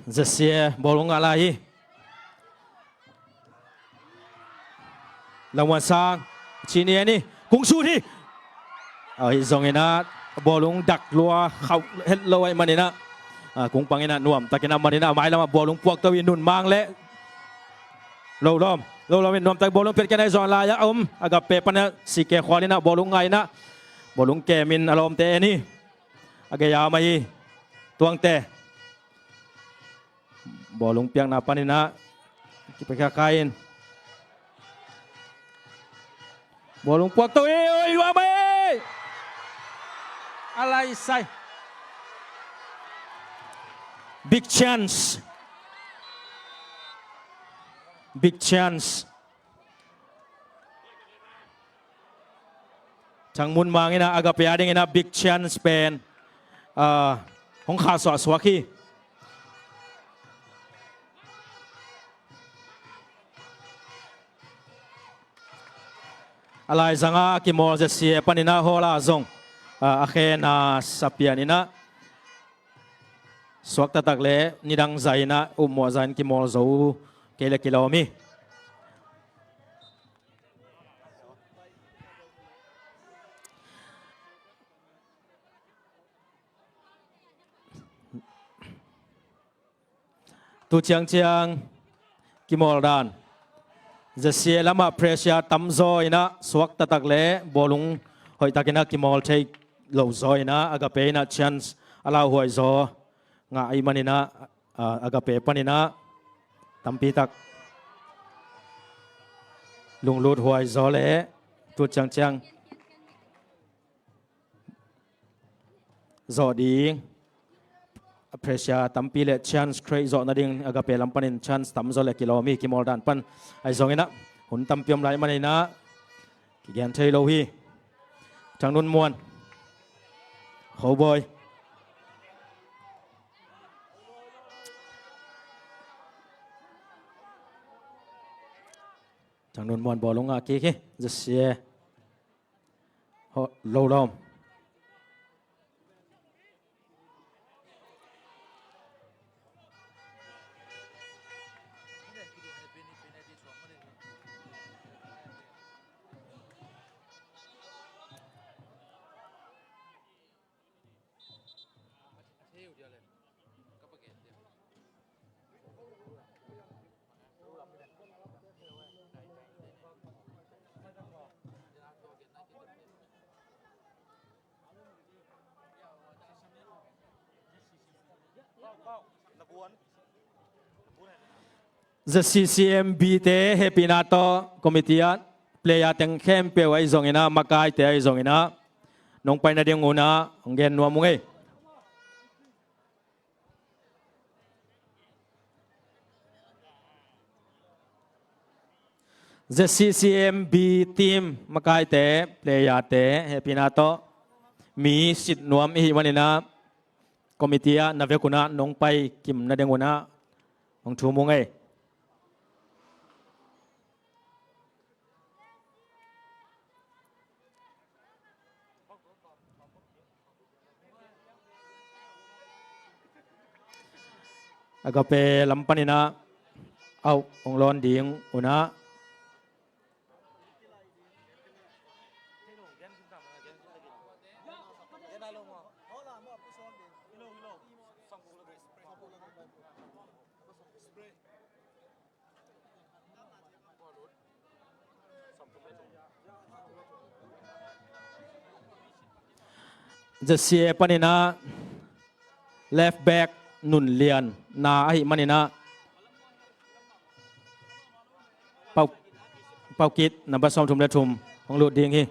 Zasia bawlung ngah lai hi. Lamuan Sang chin i en hi. Kung sut hi. Ahi zonginah bawlung dak lua khauh het lo ai maninah kung panginah nuamtakinah maninah a mailamah bawlung puakto i Nunmang le Lolawm. Lolawm in nuamtak bawlung petken ai zong lai-ah a om Agape panah Sike Khual inah bawlung ngah inah bawlung kemin a lawmte en hi. A gei-a om ahi Tuangte. Bawlung piakna paninah kipekhiakai in bawlung puakto hi. Oi, luam ahi. A lai sai. Big chance. Big chance. Thang Munmang inah Agape a dinginah big chance pen hong khahsuah suak hi. A laizanga a kimawl Zasia paninah hawla zong a khena sapian inah suak taktak le nidang zainah upmuah zain kimawl zo kei le kilawm hi. Tu ciangciang kimawl dan Zasia lamah pressure tamzaw inah suak taktak le bawlung hoihtakinah kimawl thei lo zaw inah Agape inah chance a lauhuai zaw ngah ahi maninah Agape paninah tampitak lunglut huai zaw le tu ciangciang zawh ding a pressure tampi le chance create zawh nading Agape lam panin chance tamzaw le kilawm hi. Kimawl dan pan ahi zonginah hun tampi om lai maninah kigen thei lo hi. Thang Nun Muan, Khobawi. Thang Nun Muan bawlung ngah kik hi. Zasia Lolawm. Zasia C C M B te hehpihna tawh committee ah player teng khempeuh ahi zonginah, makaite ahi zonginah nong pai nading unah hong gen nuam ung ei. Zasia C C M B team makaite, player te hehpihna tawh mi sit nuam i hih manin ah, committee ah na vek un ah nong pai kim nading un ah hong thum ung ei. Agape lam panin ah, auh, hong lawn ding un ah. Jersey A panin ah left back Nun Lian na ahih manin ah, Pau, Pau Kit, number sawmthum le thum, hong lut ding hi.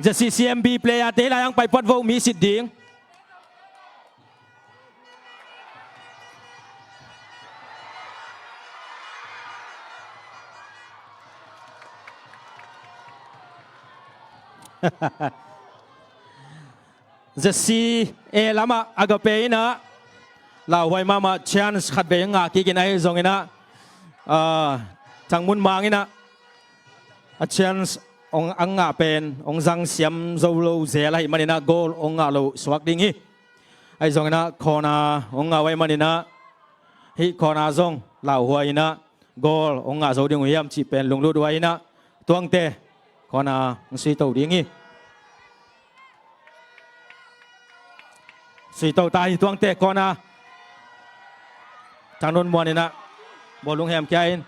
Jersey C M B player te hih lai-ah hong pai phot vo, mi sit ding. Jersey A lamah Agape in ah lauhuai mahmah, chance khatvei ngah kik in, ahi zongin ah, ah, Thang Mun Mang in ah a chance hong, a ngah pen hong zang siam zo lo zel ahih manin ah goal hong ngah lo suak ding hi. Ahi zongin ah corner hong ngah uh ahih manin ah, hih corner zong lauhuai in ah goal hong ngah zo ding uh hiam cih pen lunglut uh ahi in ah, Tuangte corner hong sui to ding hi. Sui to ta hi Tuangte corner. Thang Nun Muan in ah bawlung hemkhia in.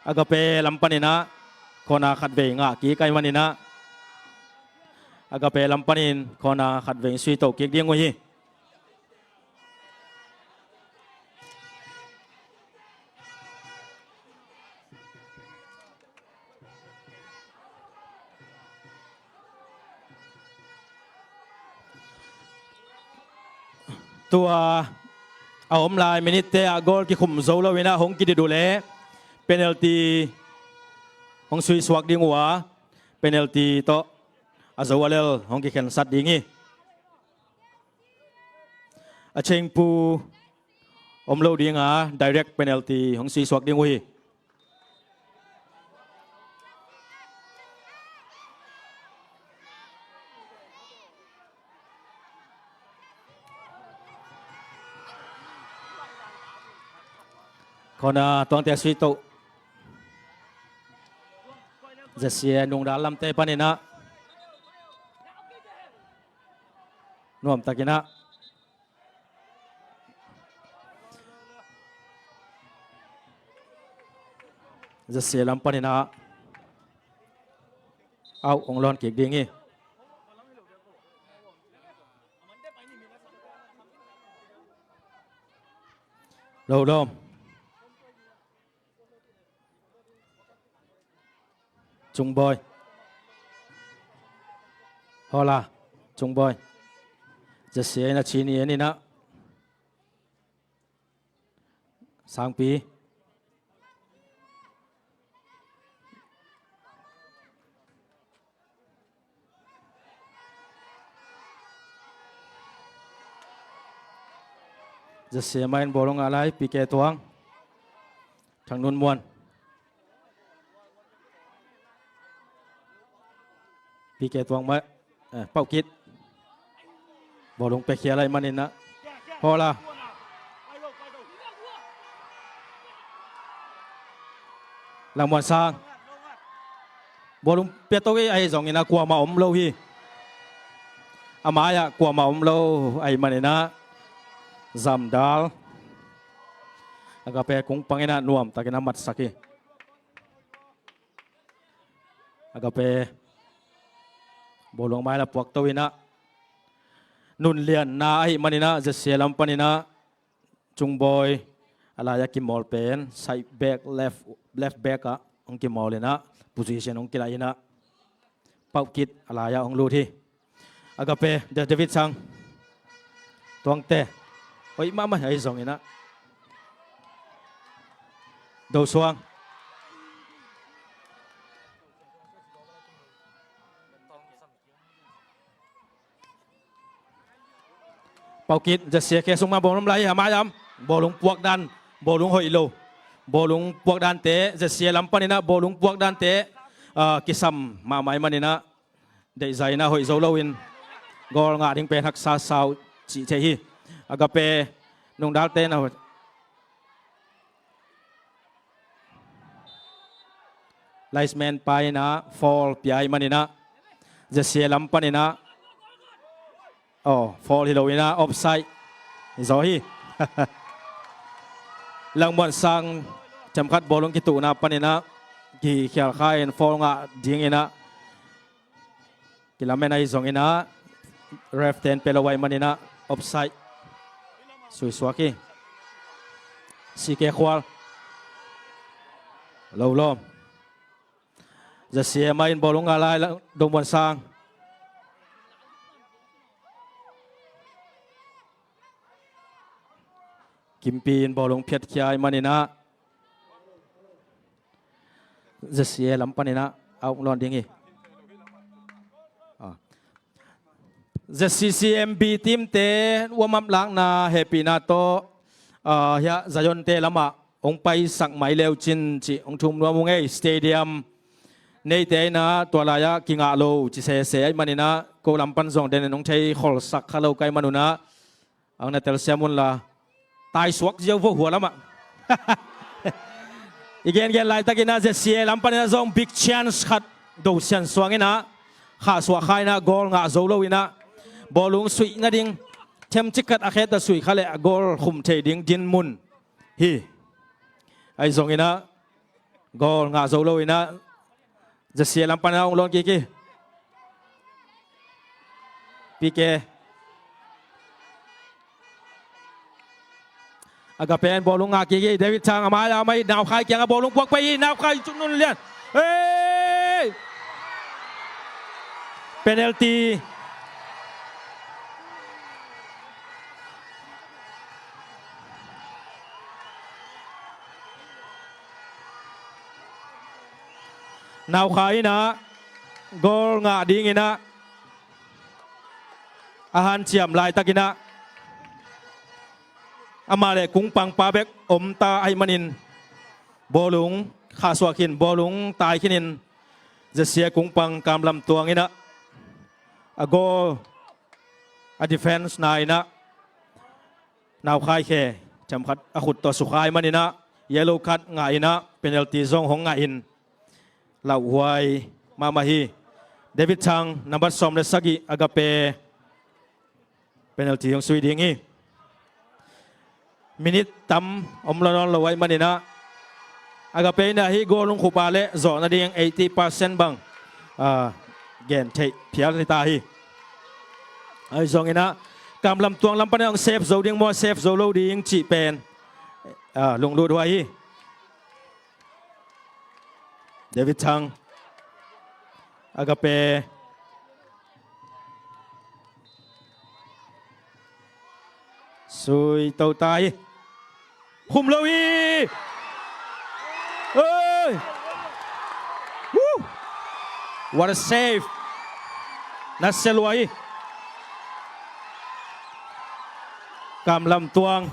Agape lam panin ah corner khatvei ngah kik ahih manin ah, Agape lam panin corner khatvei sui to kik ding uh hi. Tua a om lai minute te ah goal kikhum zo lo in ah hong kidit uh leh penalty hong sui suak ding uh a, penalty tawh a zo a lel hong kikhensat ding hi. A chengpu om lo ding a, direct penalty hong sui suak ding uh hi. Corner, Tuangte sui to. Jersey A nungdal lamte panin ah nuamtakin ah Jersey A lam panin ah auh hong lawn kik ding hi. Lo lawm. Cungbawi. Hawla. Cungbawi. Jersey A in ah Chin Inn in ah. Sangpi. Jersey A mah in bawlung a lai, P K Tuang. Thang Nun Muan. P K Tuang mah, eh, Pau Kit. Bawlung pekhia lai manin ah. Hawla. Lang Muan Sang. Bawlung pia to hi, ahi zongin ah kuamah om lo hi. A mai-ah kuamah om lo ahih manin ah zamdal. Agape kung pangin ah nuamtakin a matsak hi. Agape bawlung mai la puak to in ah, Nun Lian na ahih manin ah, Jersey A lam panin ah, Cungbawi a lai-a kimawl pen side back, left, left back ah hong kimawl in ah, position hong kilaih in ah, Pau Kit a lai-ah hong lut hi. Agape, Da-, David Sang. Tuangte. Oi, mahmah ahi zongin ah. Do suang. Paukit, Zesia khe sung ma bawlung lai hi, a mai lam. Bawlung puak dan, bawlung hoih lo. Bawlung puak dante, Zesia lam panin ah bawlung puak dante, ah, kisam mahmah ahih manin ah, deihzai in ah hoih zo loin goal ngah ding pen haksa sau cih theih hi. Agape, nungdalte na hoih. Linesman pa in ah foul pia ahih manin ah, Zesia lam panin ah, oh, foul hi lo in ah, offside hi zaw hi. Langmuan Sang themkhat bawlung kituhna panin ah kikhial kha in foul ngah dingin ah kilamen ahi zongin ah, ref ten pe lo ahih manin ah offside suisuak hi. C K Khual. Lo lawm. Zesia mah in bawlung ngah lai, Dongmuan Sang. Kimpi in bawlung phiatkhia ahih manin ah, Zesia lam panin ah a hong lawn ding hi. Ah. Zesia C C M B team te warm up lakna hehpihna tawh, ah, hiah Zion te lamah hong paisak mai leu cin cih hong thum nuam ung ei. Stadium neite in ah tua lai-ah kingah lo ci sese ahih manin ah, ko lam pan zong den in hong thei kholsak kha lo ka hih man un ah, ang na telsiam un la, taisuak ziau vo hua lamah. I gengen laitakin ah Zesia lam panin ah zong big chance khat do siansuang in ah, khahsuah kha in ah goal ngah zo lo in ah, bawlung suih nading themcik khat a khet a suih kha leh a goal khum thei ding dinmun hi. Ahi zongin ah goal ngah zo lo in ah, Zesia lam panin ah hong lawn kik hi. P K. Agape in bawlung ngah kik hi. David Thang a mai lam ah, Naukhai kiangah bawlung puak pei hi. Naukhai cun nun lian. Hey! Penalty. Naukhai in ah goal ngah dingin ah a hanciam laitakin ah, amah le kungpangpa bek om ta ahih manin, bawlung khahsuah khin, bawlung tai khinin, Zesia kungpang Kam Lam Tuang in ah a goal, a defence na in ah, Naukhai khe themkhat a khut tawh sukha ahih manin ah, yellow card ngah in ah, penalty zong hong ngah in, lauhuai mahmah hi. David Thang, nambat sawm le sagih, Agape, penalty hong sui ding hi. Minute tam om lo nawn lo ahih manin ah, Agape in ah hih goal hong khup a leh zawh nading eighty percent bang, ah, gen theih phial ni ta hi. Ahi zongin ah, Kam Lam Tuang lam panin ah hong save zo ding maw, save zo lo ding cih pen, ah, lunglut huai hi. David Thang. Agape. Sui to ta hi. Khum lo hi. Oi. Woo. What a save. Nasia lua hi. Kam Lam Tuang,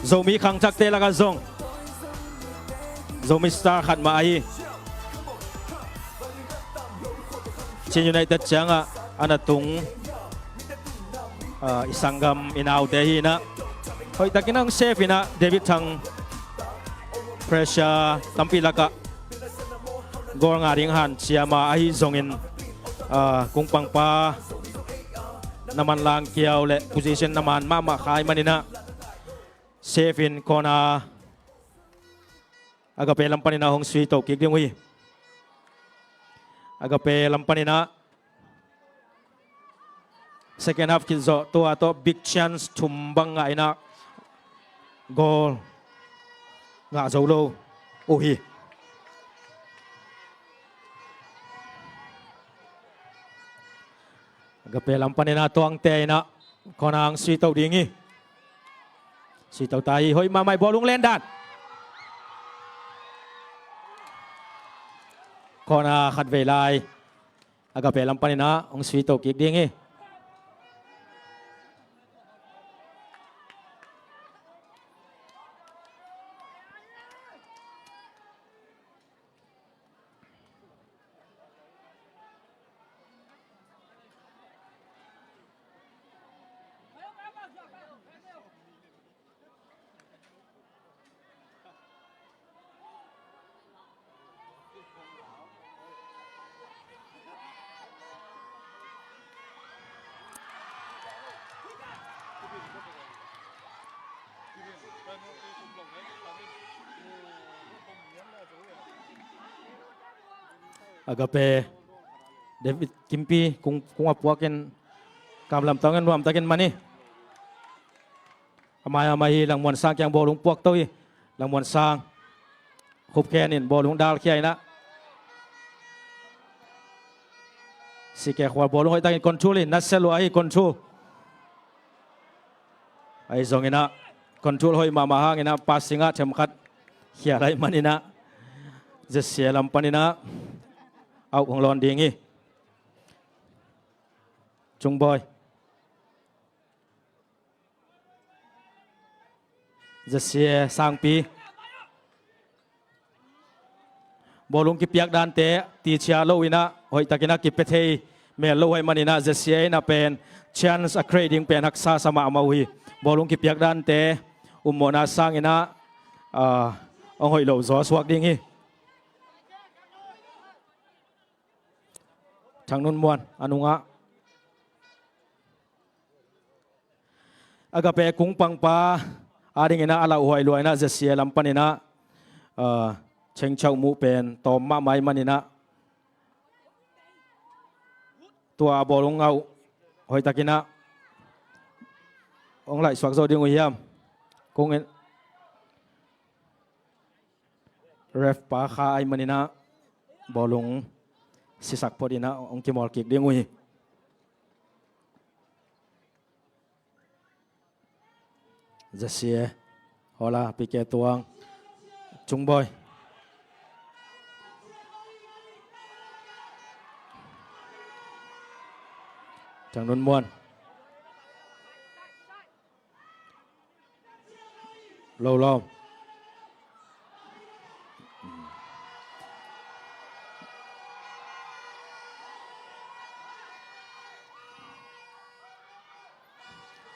Zomi khangthakte lakah zong Zomi star khat mah ahi. Chin United ciangah a na tung, ah, i sanggam i naute hi in ah, hoihtakin hong save in ah, David Thang pressure tampi lakah goal ngah ding hanciam a, ahi zongin, ah, kungpangpa na man lang kiau le position na man mahmah kha ahih manin ah, save in corner Agape lam panin ah hong sui to kik ding uh hi. Agape lam panin ah second half khit zawh tua tawh big chance thum bang ngah in ah, goal ngah zo lo uh hi. Agape lam panin ah Tuangte in ah corner hong sui to ding hi. Sui to ta hi, hoih mahmah hi, bawlung len dan. Corner khat vei lai. Agape lam panin ah hong sui to kik ding hi. Agape, David Kimpi, kung, kung a puakin, kamlam tawngin nuamtakin mani. A mai a mai hi, Langmuan Sang kiang bawlung puak to hi. Langmuan Sang, Khup Khen in bawlung dalkhia inah, Sikekhual bawlung hoihtakin control hi, natsia lua hi, control. Ahi zong inah control hoih mahmah hang inah passing ah themkhat khia lai man inah Z C A lam pan inah out hong lawn ding hi. Cungbawi. Z C A Sangpi. Bawlung kipiak dante tichia lo inah hoihtakin ah kipia thei mel lo hoih man inah Z C A inah pen chance a create ding pen haksa sa mahmah uh hi. Bawlung kipiak dante ummawhna sang inah, ah, hong hoih lo zaw suak ding hi. Thang Nun Muan a nungah Agape kung pangpa ading inah a lauhuai lua inah Z C A lam pan inah, ah, chengchauh muh pen tawm mahmah ih man inah tua a bawlung ngah uh hoihtakin ah hong laihsuak zo ding uh hiam? Kung in Ref pa kha ahih man inah bawlung sisak phot inah hong kimawl kik ding uh hi. Z C A. Hola, P K Tuang. Cungbawi. Thang Nun Muan. Lo lawm.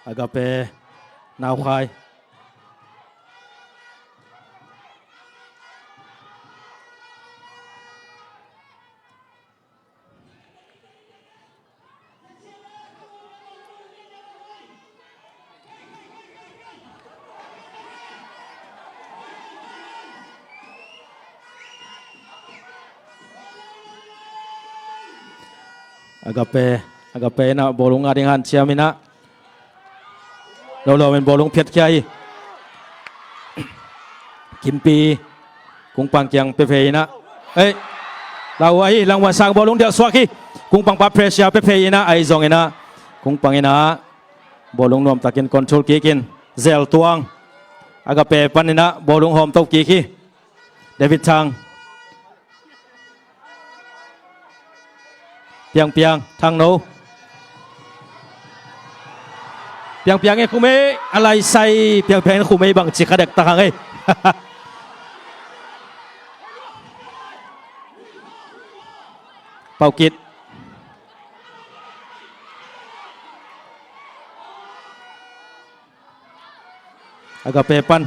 Agape Naukhai. Agape, Agape inah bawlung a ding hanciam inah. Lo lo in bawlung phiatkhia hi. Kimpi, kung pang kiang pia phei inah. Ei, lau ahi, Langmuan Sang bawlung dialh suak hi. Kung pangpa pressure pia phei inah, ahi zong inah kung pang inah bawlung nuamtakin control kik in. Zel Tuang. Agape pan inah bawlung hawm to kik hi. David Thang. Piang Piang, Thang No. Piang Piang e khum e, a laisai, Piang Piang e khum e bang ci kha dek ta hang e. Pau Kit. Agape pan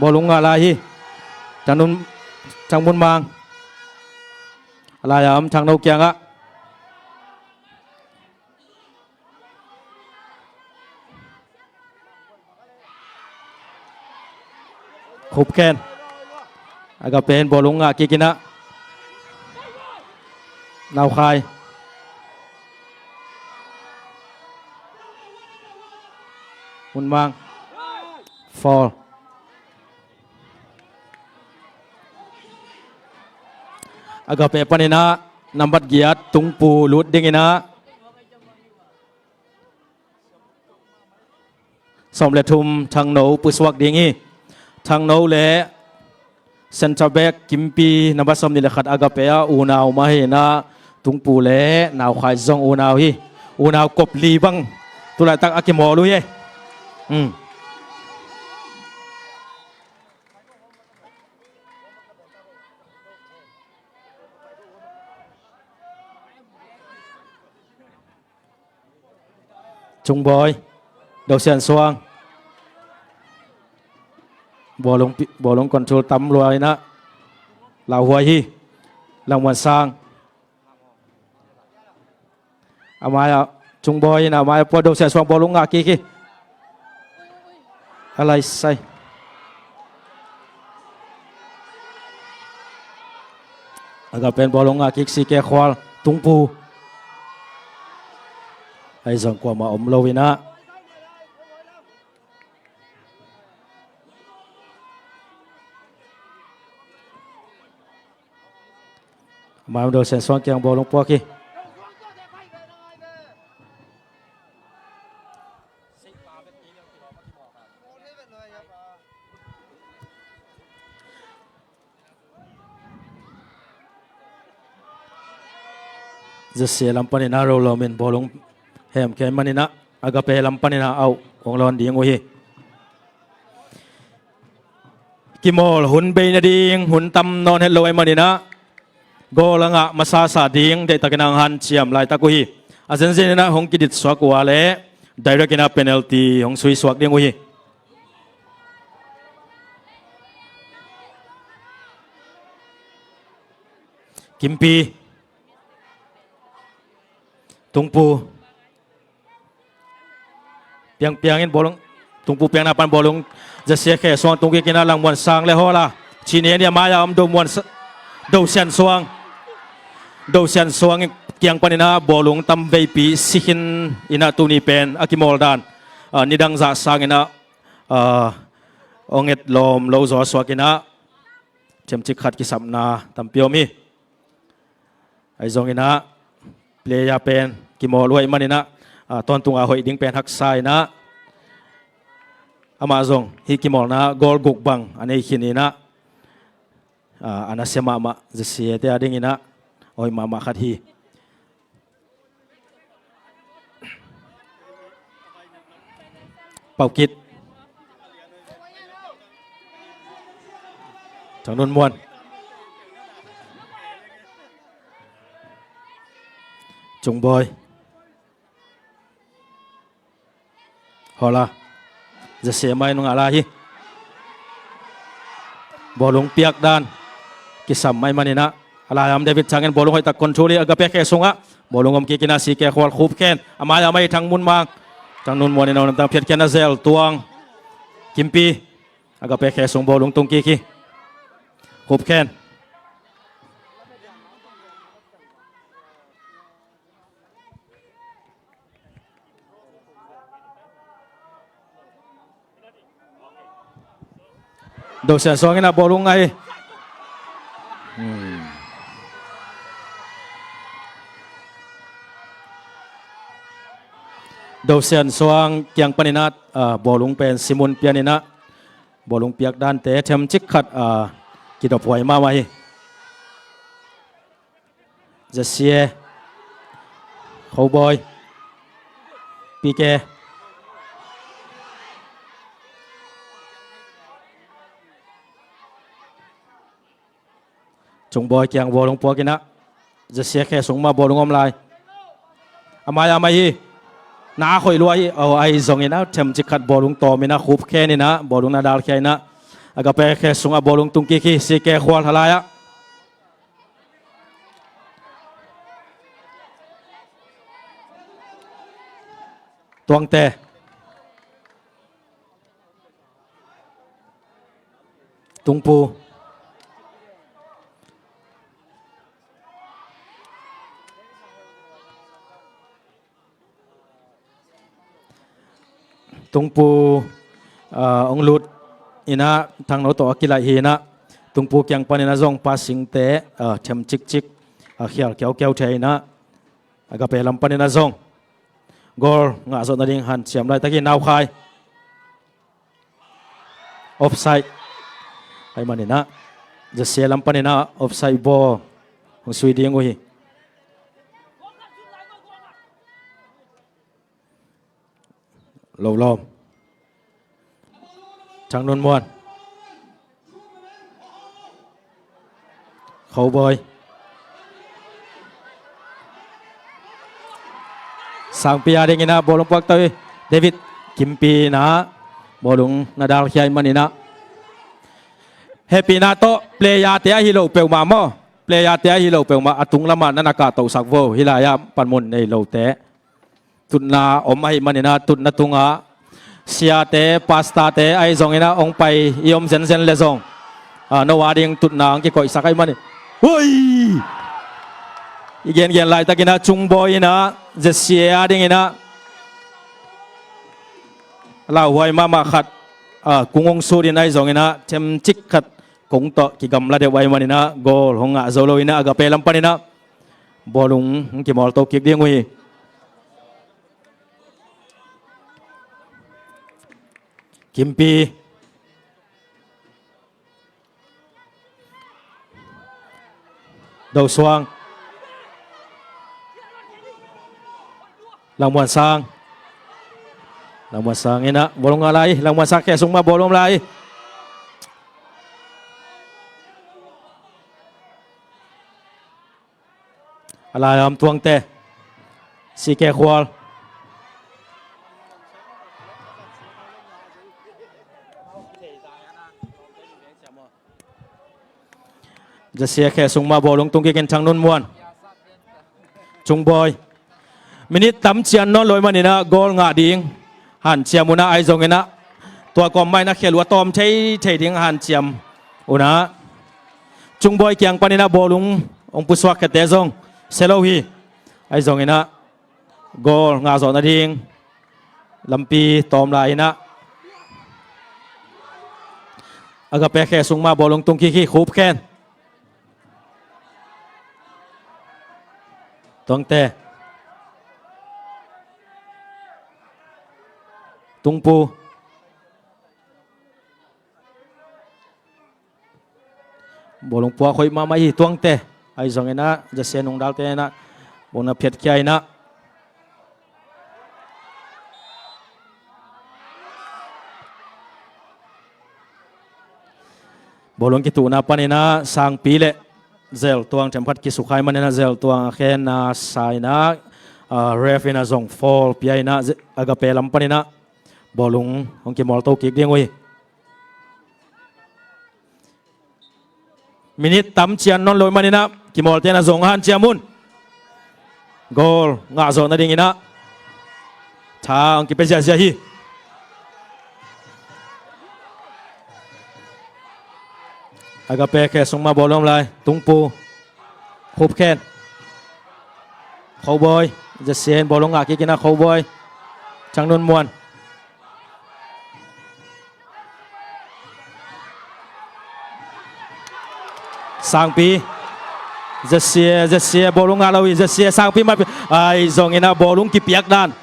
bawlung ngah lai hi. Thang Nun, Thang Mun Mang. A lai a om Thang No kiangah. Khup Khen. Agape in bawlung ngah kik inah. Naukhai. Mun Mang. Foul. Agape pan inah nambat giat Tungpu lut ding inah. sawm le thum Thangno pusuak ding hi. Thangno le center back Kimpi number sawm nih le khat Agape a unau mah hi inah, Tungpu le Naukhai zong unau hi. Unau kop li bang tulaitak a kimawl uh hi. Hmm. Cungbawi, Dosian Suang. Bawlung pi-, bawlung control tam lua inah lauhuai hi. Langmuan Sang. A mai-ah Cungbawi inah a mai-ah pua, Dosian Suang bawlung ngah kik hi. A laisai. Agape in bawlung ngah kik, C K Khual, Tungpu. Ahi zong kuamah om lo inah. A mai-ah Dosian Suang kiang bawlung puak hi. Zesia lam panin a Rolo min bawlung hem kei manin ah Agape lam panin a au hong lawn ding uh hi. Kimawl hun bei nading hun tam nawn het lo ahih manin ah goal a ngah masasa ding deihtakin hong hanciam laitak uh hi. A zenzen in ah hong kiditsuak uh a leh direct in ah penalty hong suisuak ding uh hi. Kimpi. Tungpu. Piangpiang in bawlung. Tungpu piang na pan bawlung Zesia khe suang tung kik in ah Langmuan Sang le hawla. Cih ni a mai-ah om Do Muan Sa-, Dosian Suang. Dosian Suang kiang panin ah bawlung tam veipi si khin in ah tuni pen a kimawl dan, ah, nidang zah sangin ah, ah, hong et lawm lo zaw suak in ah themcik khat kisapna tampi om hi. Ahi zongin ah player pen kimawl uh ahih manin ah, ah, tawntung a hoih ding pen haksa in ah amah zong hih kimawlna goal guk bang a nei khin in ah, ah, a nasia mahmah Zesia te a dingin ah hoih mahmah khat hi. Paukit. Thang Nun Muan. Cungbawi. Hawla. Zesia mai nung a lai hi. Bawlung piak dan kisam mai manin ah a lai-ah om David Changin bawlung hoihtak control hi. Agape khe sungah bawlung om kik in ah C K Khual khup khen. A mai-ah mai Thang Mun Mang. Thang Nun Muan in a unam tang phiat khen a zel tuang. Kimpi. Agape khe sung bawlung tung kik hi. Khup khen. Dosian Suang in ah bawlung ngai. Hmm. Dosian Suang kiang panin ah, ah, bawlung pen simun pian in ah bawlung piak dante themcik khat, ah, kidop huai mahmah hi. Zesia. Khobawi. P K. Cungbawi kiang bawlung puak in ah Zesia khe sung mah bawlung om lai. A mai-ah mai hi. Na a khoih lua hi. Oh, ahi zongin ah themcik khat bawlung tawm in ah khup khen in ah bawlung na dalkhia in ah Agape khe sungah bawlung tung kik hi. C K Khual a lai-ah. Tuangte. Tungpu. Tungpu, ah, hong lut in ah Thangno tawh a kilaih hi in ah Tungpu kiang panin ah zong passing te, ah, them cikcik, ah, khial kiaukiau thei in ah Agape lam panin ah zong goal ngah zawh nading hanciam laitak hi. Naukhai. Offside. Ahih manin ah, ZCA lam panin ah offside ball hong sui ding uh hi. Lo lawm. Thang Nun Muan. Kho Bawi. Sangpi a dingin ah bawlung puak to hi. David Kimpi in ah bawlung na dalkhia ahih manin ah, hehpihna tawh player-te ahi lo peuhmah maw, player-te ahi lo peuhmah a tung lamah na na kahtohsak vo, hih lai-ah panmun nei lote. Tutna om ahih manin ah tutna tungah siate, pastor-te ahi zongin ah hong pai i om zenzen le zong, ah, no a ding tutna hong kikoihsak ahih manin, hui! I gengen laitakin ah Cung Bawi in ah ZCA a dingin ah lauhuai mahmah khat, ah, kung hong sut in ahi zongin ah themcik khat kung tawh kigamla deuh ahih manin ah goal hong ngah zo loin ah Agape lam panin ah bawlung hong kimawlto kik ding uh hi. Kimpi. Do Suang. Lang Muan Sang. Lang Muan Sang in ah bawlung ngah lai hi. Lang Muan Sang khe sung mah bawlung om lai hi. A lai a om Tuangte. C K Khual. ZCA khe sung mah bawlung tung kik in Thang Nun Muan. Cung Bawi. Minute tam cian nawn lo ahih manin ah goal ngah ding hanciam un ah, ahi zongin ah tua kawm mah in ah khelh uh a tawm theithei ding hanciam un ah, Cung Bawi kiang panin ah bawlung hong pusuak khiate zong sia lo hi. Ahi zongin ah goal ngah zawh nading lampi tawm lai in ah, Agape khe sung mah bawlung tung kik hi. Khup Khen. Tuangte. Tungpu. Bawlung puak hoih mahmah hi Tuangte. Ahi zongin ah ZCA nungdalte in ah bawlung na phiatkhia in ah, bawlung kituhna panin ah Sangpi le Zeltuang themkhat kisukha ahih manin ah Zeltuang a khenna sa in ah, ah, ref in ah zong foul pia in ah, Ze-, Agape lam panin ah bawlung hong kimawlto kik ding uh hi. Minute tam cian nawn lo ahih manin ah kimawlte'n ah zong hanciam un. Goal ngah zawh nadingin ah tha hong kipia ziahziah hi. Agape khe sung mah bawlung om lai. Tungpu. Khup Khen. Kho Bawi. ZCA in bawlung ngah kik in ah Kho Bawi. Thang Nun Muan. Sangpi. ZCA, ZCA bawlung ngah lo hi. ZCA Sangpi mah pi-, ahi zongin ah bawlung kipiak dan,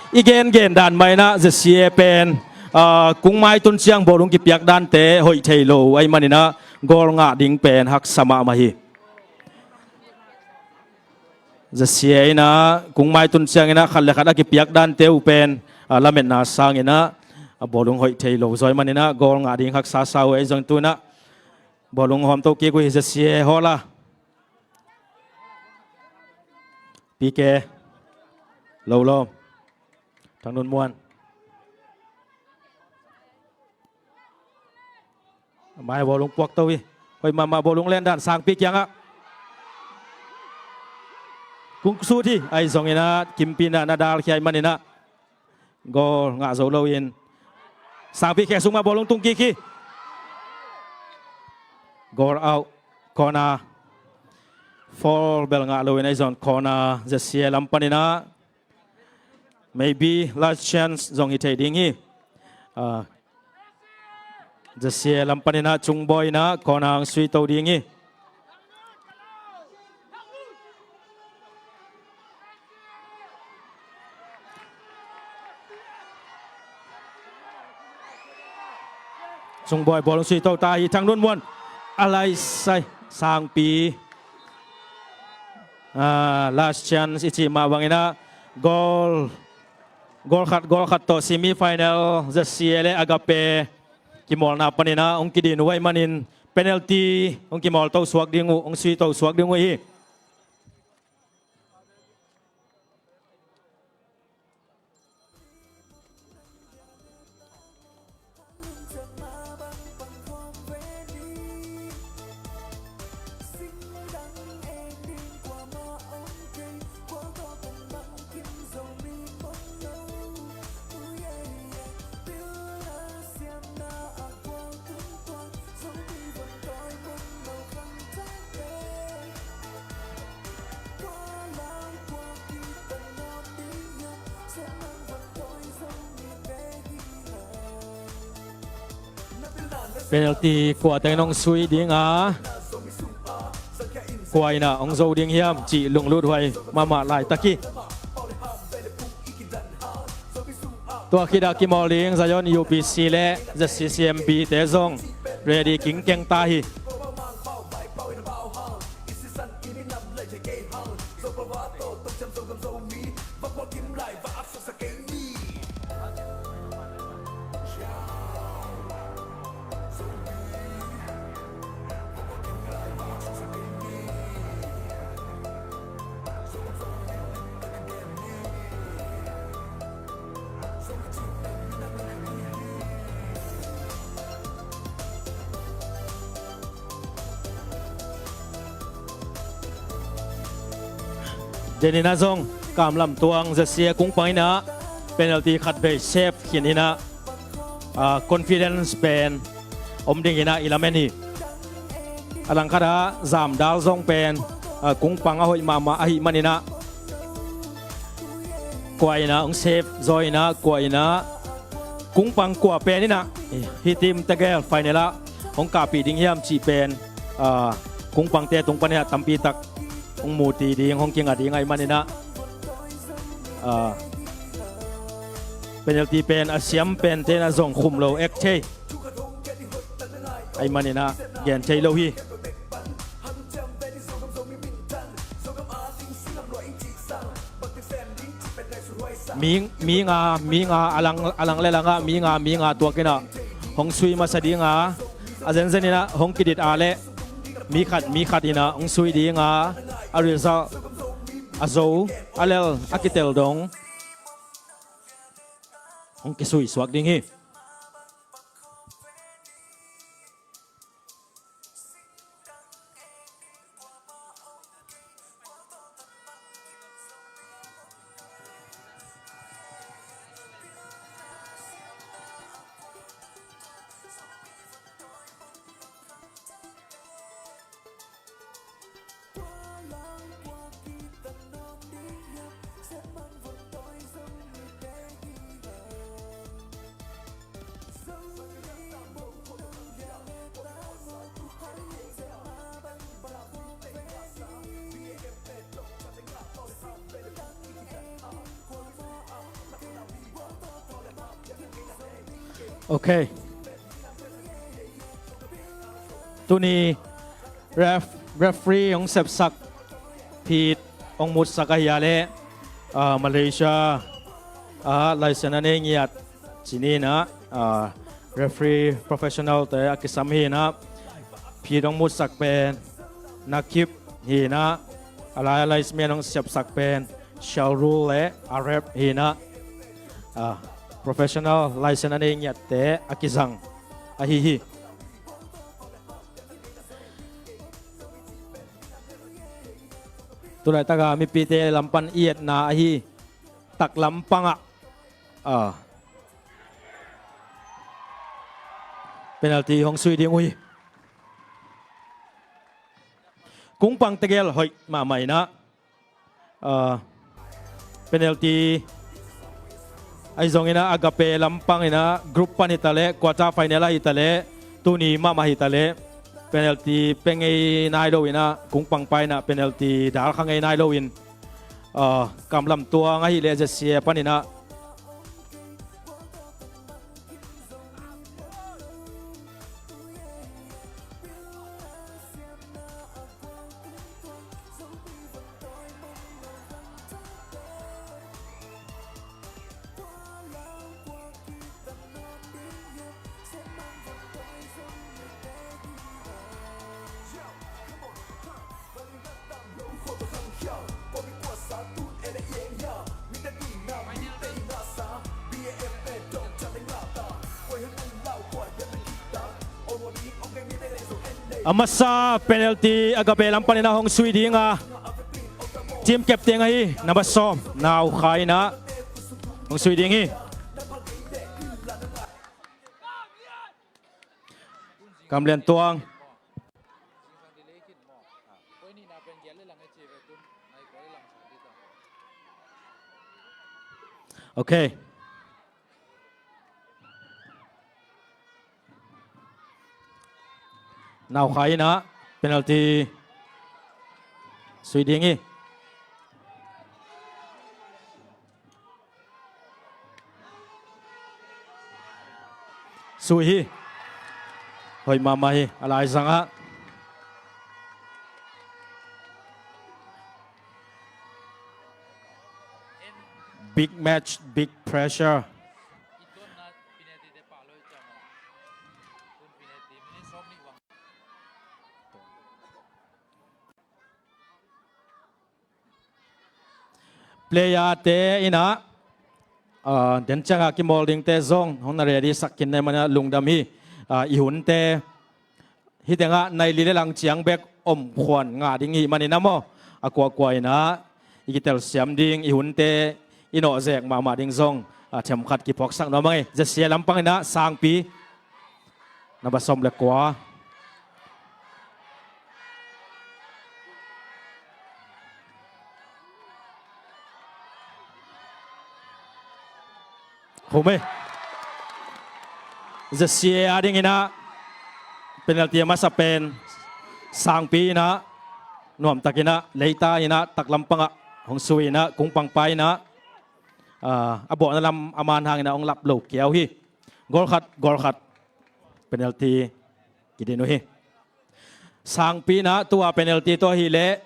i gengen dan mah in ah ZCA pen, ah, kung maitun ciang bawlung kipiak dante hoih thei lo ahih manin ah goal ngah ding pen haksa mahmah hi. ZCA in ah kung maitun ciangin ah khat le khat a kipiak dante uh pen, ah, lametna sangin ah, ah, bawlung hoih thei lo zaw ahih manin ah goal ngah ding haksa sa uh. Ahi zong tu-in ah bawlung hawmto kik uh hi. ZCA hawl a. P K. Lo lawm. Thang Nun Muan. Mai bawlung puak to hi. Hoih mahmah bawlung len dan Sangpi kiangah. Kung sut hi. Ahi zongin ah Kimpi in ah na dalkhia ahih manin ah goal ngah zo loin Sangpi khe sung mah bawlung tung kik hi. Goal out. Corner. Foul bel ngah loin ahi zong corner. ZCA lam panin ah maybe last chance zong hi thei ding hi. Ah, ZCA lam panin ah Cung Bawi in ah corner hong sui to ding hi. Sungbuai bawl hong suito ta hi. Thang Lun Muan, a lai sai sangpi. Ah, last chance i cih mah bangin ah goal, goal khat, goal khat tawh semi final Z C A le Agape kimawlna panin ah hong kidin uh ahih manin penalty hong kimawl to suak ding uh, hong sui to suak ding uh hi. Penalty kua teng in hong sui ding a, kua in ah hong zo ding hiam cih lunglut huai mahmah laitak hi. Tua khit ah kimawl ding Zion U P C le Z C C M B te zong ready kingkeng ta hi. Denin ah zong Kam Lam Tuang Z C A kungpang in ah penalty khat vei save khin in ah, ah, confidence pen om ding in ah i lamen hi. A langkhat ah Zam Dal zong pen, ah, kungpang a hoih mahmah ahih manin ah kua in ah hong save zaw in ah, kua in ah kungpang kua pen in ah hih team tegel final ah hong kahpih ding hiam cih pen, ah, kungpangte tung panin ah tampi tak hong muti ding, hong kinga ding ahih manin ah, ah, penalty pen a siam pente in ah zong khum lo ek thei ahih manin ah gen thei lo hi. Mi, mi nga, mi nga, a lang, a lang le lang ah mi nga, mi nga tuak in ah hong sui masa ding a, a zenzen in ah hong kidit a leh mi khat, mi khat in ah hong sui ding a, a result a zo, a lel, a kitel dong hong kisui suak ding hi. Ok. Tuni ref, referee hong sepsak, phit hong mutsak ahi a leh, ah, Malaysia ah license a nei ngiat ci ni in ah, ah, referee professional te a kisam hi in ah, phit hong mutsak pen Nakib hi in ah, a lai a linesman hong sepsak pen Shaurul le Arab hi in ah, ah, professional license a nei ngiatte a kizang ahi hi. Tulaitak a mipite lam pan i etna ahi, taklam pang ah, ah, penalty hong sui ding uh hi. Kungpang tegel hoih mahmah in ah, ah, penalty ahi zongin ah Agape lam pang in ah group pan hi ta leh, quarter final ahi ta leh, tuni mahmah hi ta leh, penalty pe ngei nai lo in ah kungpang pa in ah penalty dal kha ngei nai lo in, ah, Kam Lam Tuang ahi leh Z C A pan in ah, A masa penalty Agape lam panin ah hong sui ding a, team captain ahi number sawm Nau Khai in ah hong sui ding hi. Kam Lian Tuang. Ok. Nau Khai in ah penalty sui ding hi. Sui hi. Hoih mahmah hi a laizang ah. Big match, big pressure. Player te in ah, ah, den ciang a kimawl dingte zong hong na ready sak khin na hih manin ah lungdam hi. Ah, i hunte hih teng ah nai li le lang ciang bek om khuan ngah ding hi manin ah maw, a kuakua in ah i kitelsiam ding, i hunte i nawhzek mahmah ding zong, ah, themkhat kiphawksak nuam ing ei. Zia sia lam pang in ah Sangpi. Number sawm le kua. Khum ei. Zia sia a ding in ah penalty a masa pen Sangpi in ah nuamtak in ah leita in ah taklam pang ah hong sui in ah kungpangpa in ah, ah, a bawhna lam a man hang in ah hong lap lo kiau hi. Goal khat, goal khat. Penalty kidin uh hi. Sangpi in ah tua penalty tawh ahih leh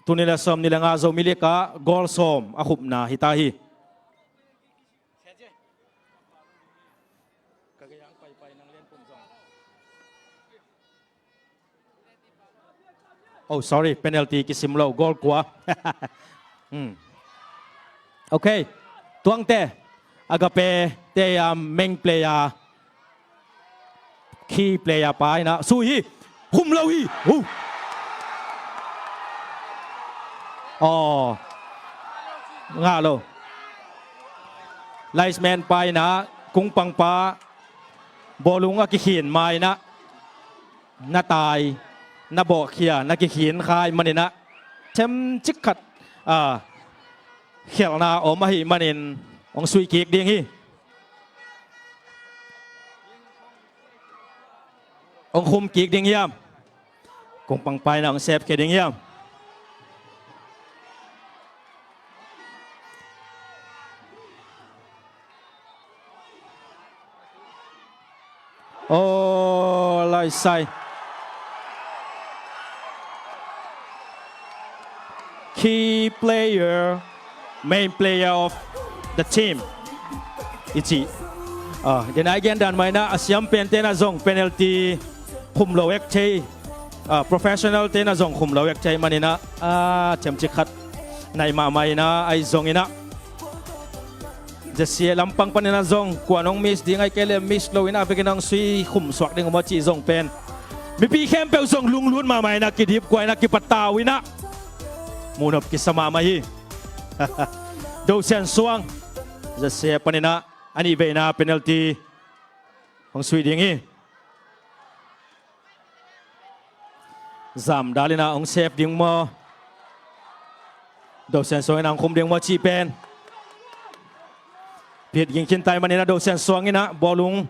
tul nih le sawmnih le nga Zomi League ah goal sawm a khupna hi ta hi. Oh, sorry, penalty kisim lo, goal kua. Hmm. Ok. Tuangte, Agape te a main player, key player pa in ah sui hi. Khum lo hi. Uh. Oh. Ngah lo. Linesman pa in ah, kungpangpa, bawlung a kikhin ma in ah, na tai, na bawhkhia, na kikhin kha ahih manin ah, themcik khat, ah, khelhna om ahih manin hong sui kik ding hi. Hong khum kik ding hiam? Kungpangpa in ah hong save khia ding hiam? Oh, lai sai. Key player, main player of the team i ci. Ah, den a i gen dan mah in ah, a siam pente in ah zong penalty khum lo ek thei. Ah, professional te in ah zong khum lo ek thei manin ah, ah, themcik khat nai mahmah in ah, ahi zongin ah Zia sia lam pang panin ah zong kuan hong miss ding ahih kei leh miss lo in ah, a vekin ah hong sui khum suak ding uh maw cih zong pen mipi khempeuh zong lunglut mahmah in ah, kidip kua in ah, kipatau in ah, muhnop kisa mahmah hi. Do Sian Suang, zia sia panin ah a nih vei in ah penalty hong sui ding hi. Zamdal in ah hong save ding maw, Do Sian Suang in ah hong khum ding maw cih pen pit ging khin ta ahih manin ah, Do Sian Suang in ah bawlung,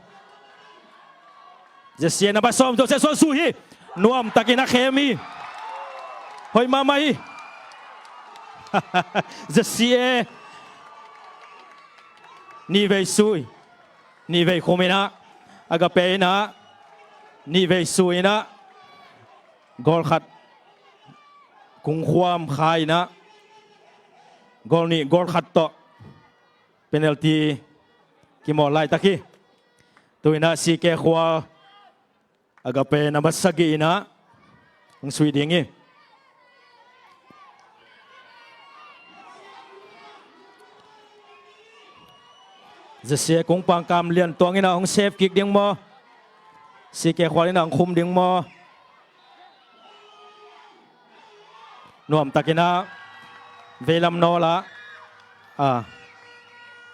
zia sia number sawm, Do Sian Suang sui hi. Nuamtak in ah khem hi. Hoih mahmah hi. Zia sia nih vei sui, nih vei khum in ah, Agape in ah nih vei sui in ah, goal khat kungkhuam kha in ah, goal nih goal khat tawh penalty kimawl laitak hi. Tu in ah C K Khual, Agape number sagih in ah hong sui ding hi. Zia sia kungpang Kam Lian Tuang in ah hong save kick ding maw, C K Khual in ah hong khum ding maw? Nuamtakin ah veilam nawl ah, a,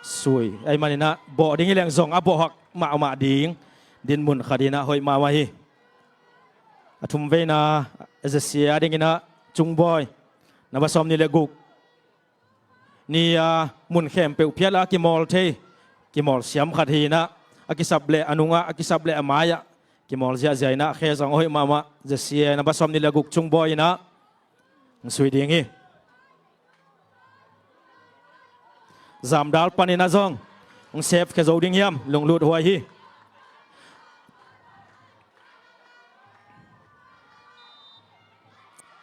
sui ahih manin ah bawh ding hi leng zong a bawhhak mahmah ding dinmun khat in ah hoih mahmah hi. A thumveina ZCA a dingin ah Cungbawi, namba sawmnih le guk, ni a mun khempeuh phial a kimawl thei, kimawl siam khat hi in ah, a kisap le a nungah, a kisap le a mai-ah kimawl ziahziah in ah khe zong a hoih mahmah. ZCA namba sawmnih le guk Cungbawi in ah hong sui ding hi. Zamdal panin ah zong hong sep khe zo ding hiam? Lunglut huai hi.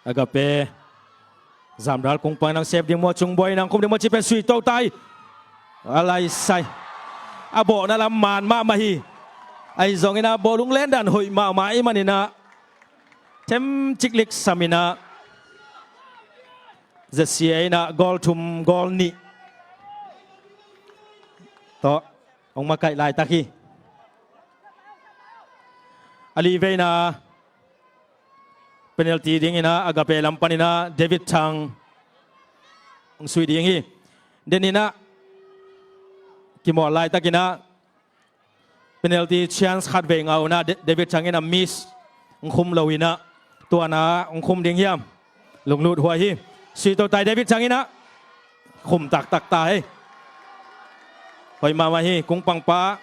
Agape, Zamdal kung pan nang sep ding maw, Cungbawi nang khum ding maw, ci pen sui to tai. A lai sai. A bawhna lam man mahmah hi. Ahi zongin ah bawlung lendan hoih mahmah ahih manin ah themcik lik sam in ah ZCA in ah goal thum goal nih tawh hong makaih laitak hi. A liveina penalty dingin ah Agape lam panin ah David Thang hong sui ding hi. Den in ah kimawl laitakin ah penalty chance khat vei ngah un ah, Da-, David Thang in ah miss, hong khum lo in ah, tua na hong khum ding hiam? Lunglut huai hi. Sui to tai David Thang in ah. Khum taktak ta hi. Hoih mahmah hi, kung pangpa,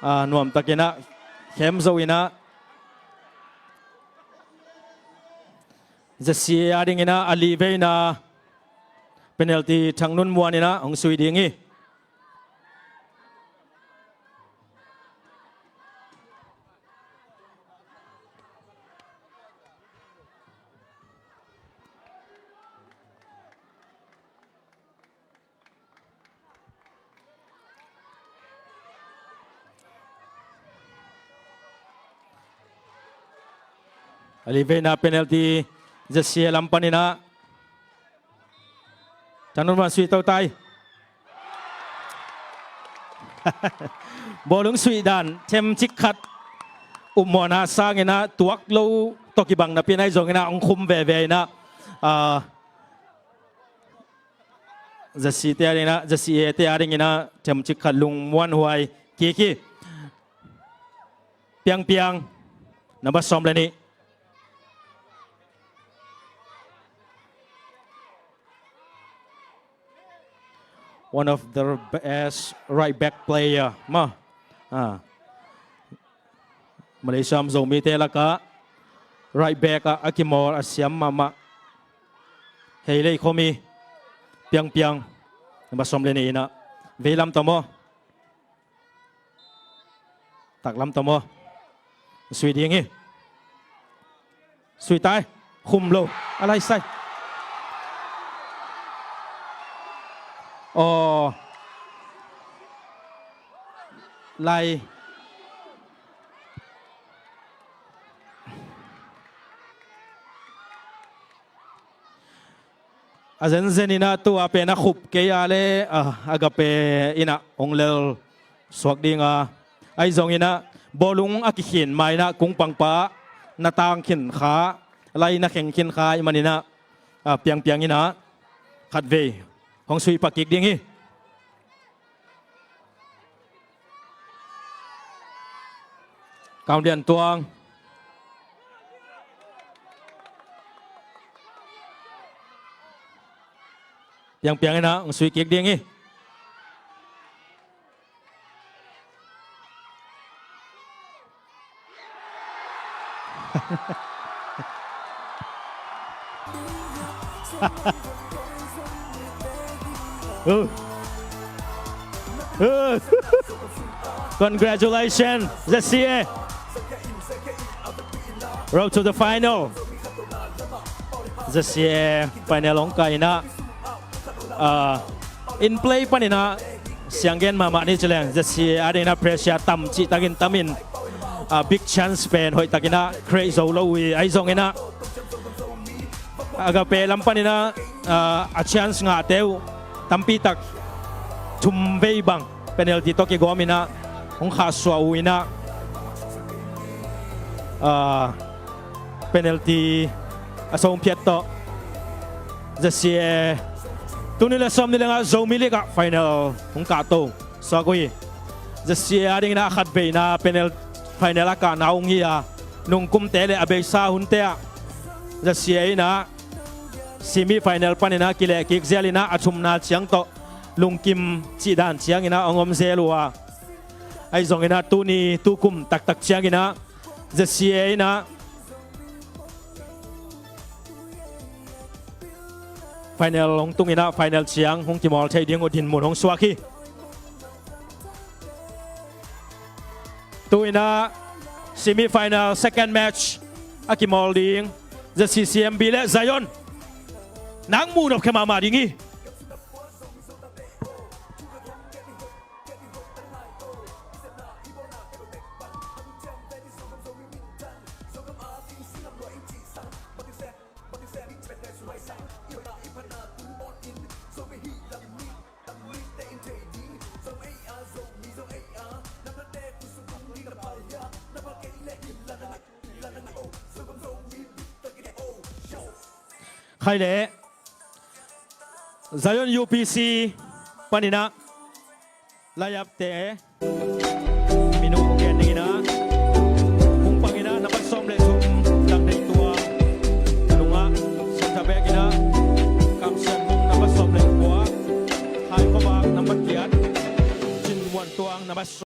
a, nuamtakin ah khem zo in ah. ZCA a dingin ah a liveina penalty Thang Nun Muan in ah hong sui ding hi. A liveina penalty ZCA lam panin ah Thang Nun Muan sui to tai. Bawlung suih dan themcik khat upmawhna sangin ah tuak lo tawh kibang napi in ahi zongin ah hong khum veve in ah, a, ZCA te a dingin ah, ZCA te a dingin ah themcik khat lungmuanhuai kik hi. Piang Piang, namba sawm le nih. One of the best right back player maw. Ah. Malaysia om Zomite lakah right back ah a kimawl a siam mahmah. Hei lei khomi Piang Piang, namba sawm le nih in ah veilam tawh maw. Taklam tawh maw. Sui ding hi. Sui tai. Khum lo. A lai sai. Aw. Lai. A zenzen in ah tua pen a khup kei a le, a, Agape in ah hong lel suak ding a, ahi zongin ah bawlung a kikhin ma in ah kung pangpa na tang khin kha, lai na kheng khin kha ahih manin ah, a, Piang Piang in ah khatvei hong sui pak kik ding hi. Kaung Lian Tuang. Piang Piang in ah hong sui kik ding hi. Uh. Uh. Congratulations, ZCA. Road to the final. ZCA final hong kai in ah, ah, in play panin ah sianggen mahmah ni ci leng, ZCA a dingin ah pressure tam cihtakin tamin, ah, big chance pen hoihtakin ah create zo lo uh hi. Ahi zongin ah Agape lam panin ah, ah, a chance ngahte uh tampi tak thum vei bang penalty tawh kigawm in ah hong khahsuah uh in ah, ah, penalty a sawm phiat tawh ZCA tuni le sawm ni lengah Zomi League ah final hong kahto suak uh hi. ZCA a dingin ah a khatveina penal final a kahna hong hi a, nungkumte le a beisa hunte ah ZCA in ah semi final panin ah kilehkik zialin ah a thumna ciang tawh lungkim cihdan ciangin ah hong om zel uh a, ahi zongin ah tuni tukum taktak ciangin ah ZCA in ah final hong tungin ah final ciang hong kimawl thei ding uh dinmun hong suak hi. Tu-in ah semi final second match a kimawl ding ZCCMB le Zion, nang muh nop khe mahmah ding hi. Khai leh Zion UPC panin ah layapte minung gen dingin ah hong pangin ah nambat sawm le thum Langdeituang, nungah centre back in ah Kamsianmung nambat sawm le kua, Hai Khuavak nambat giat, Cin Muan Tuang nambat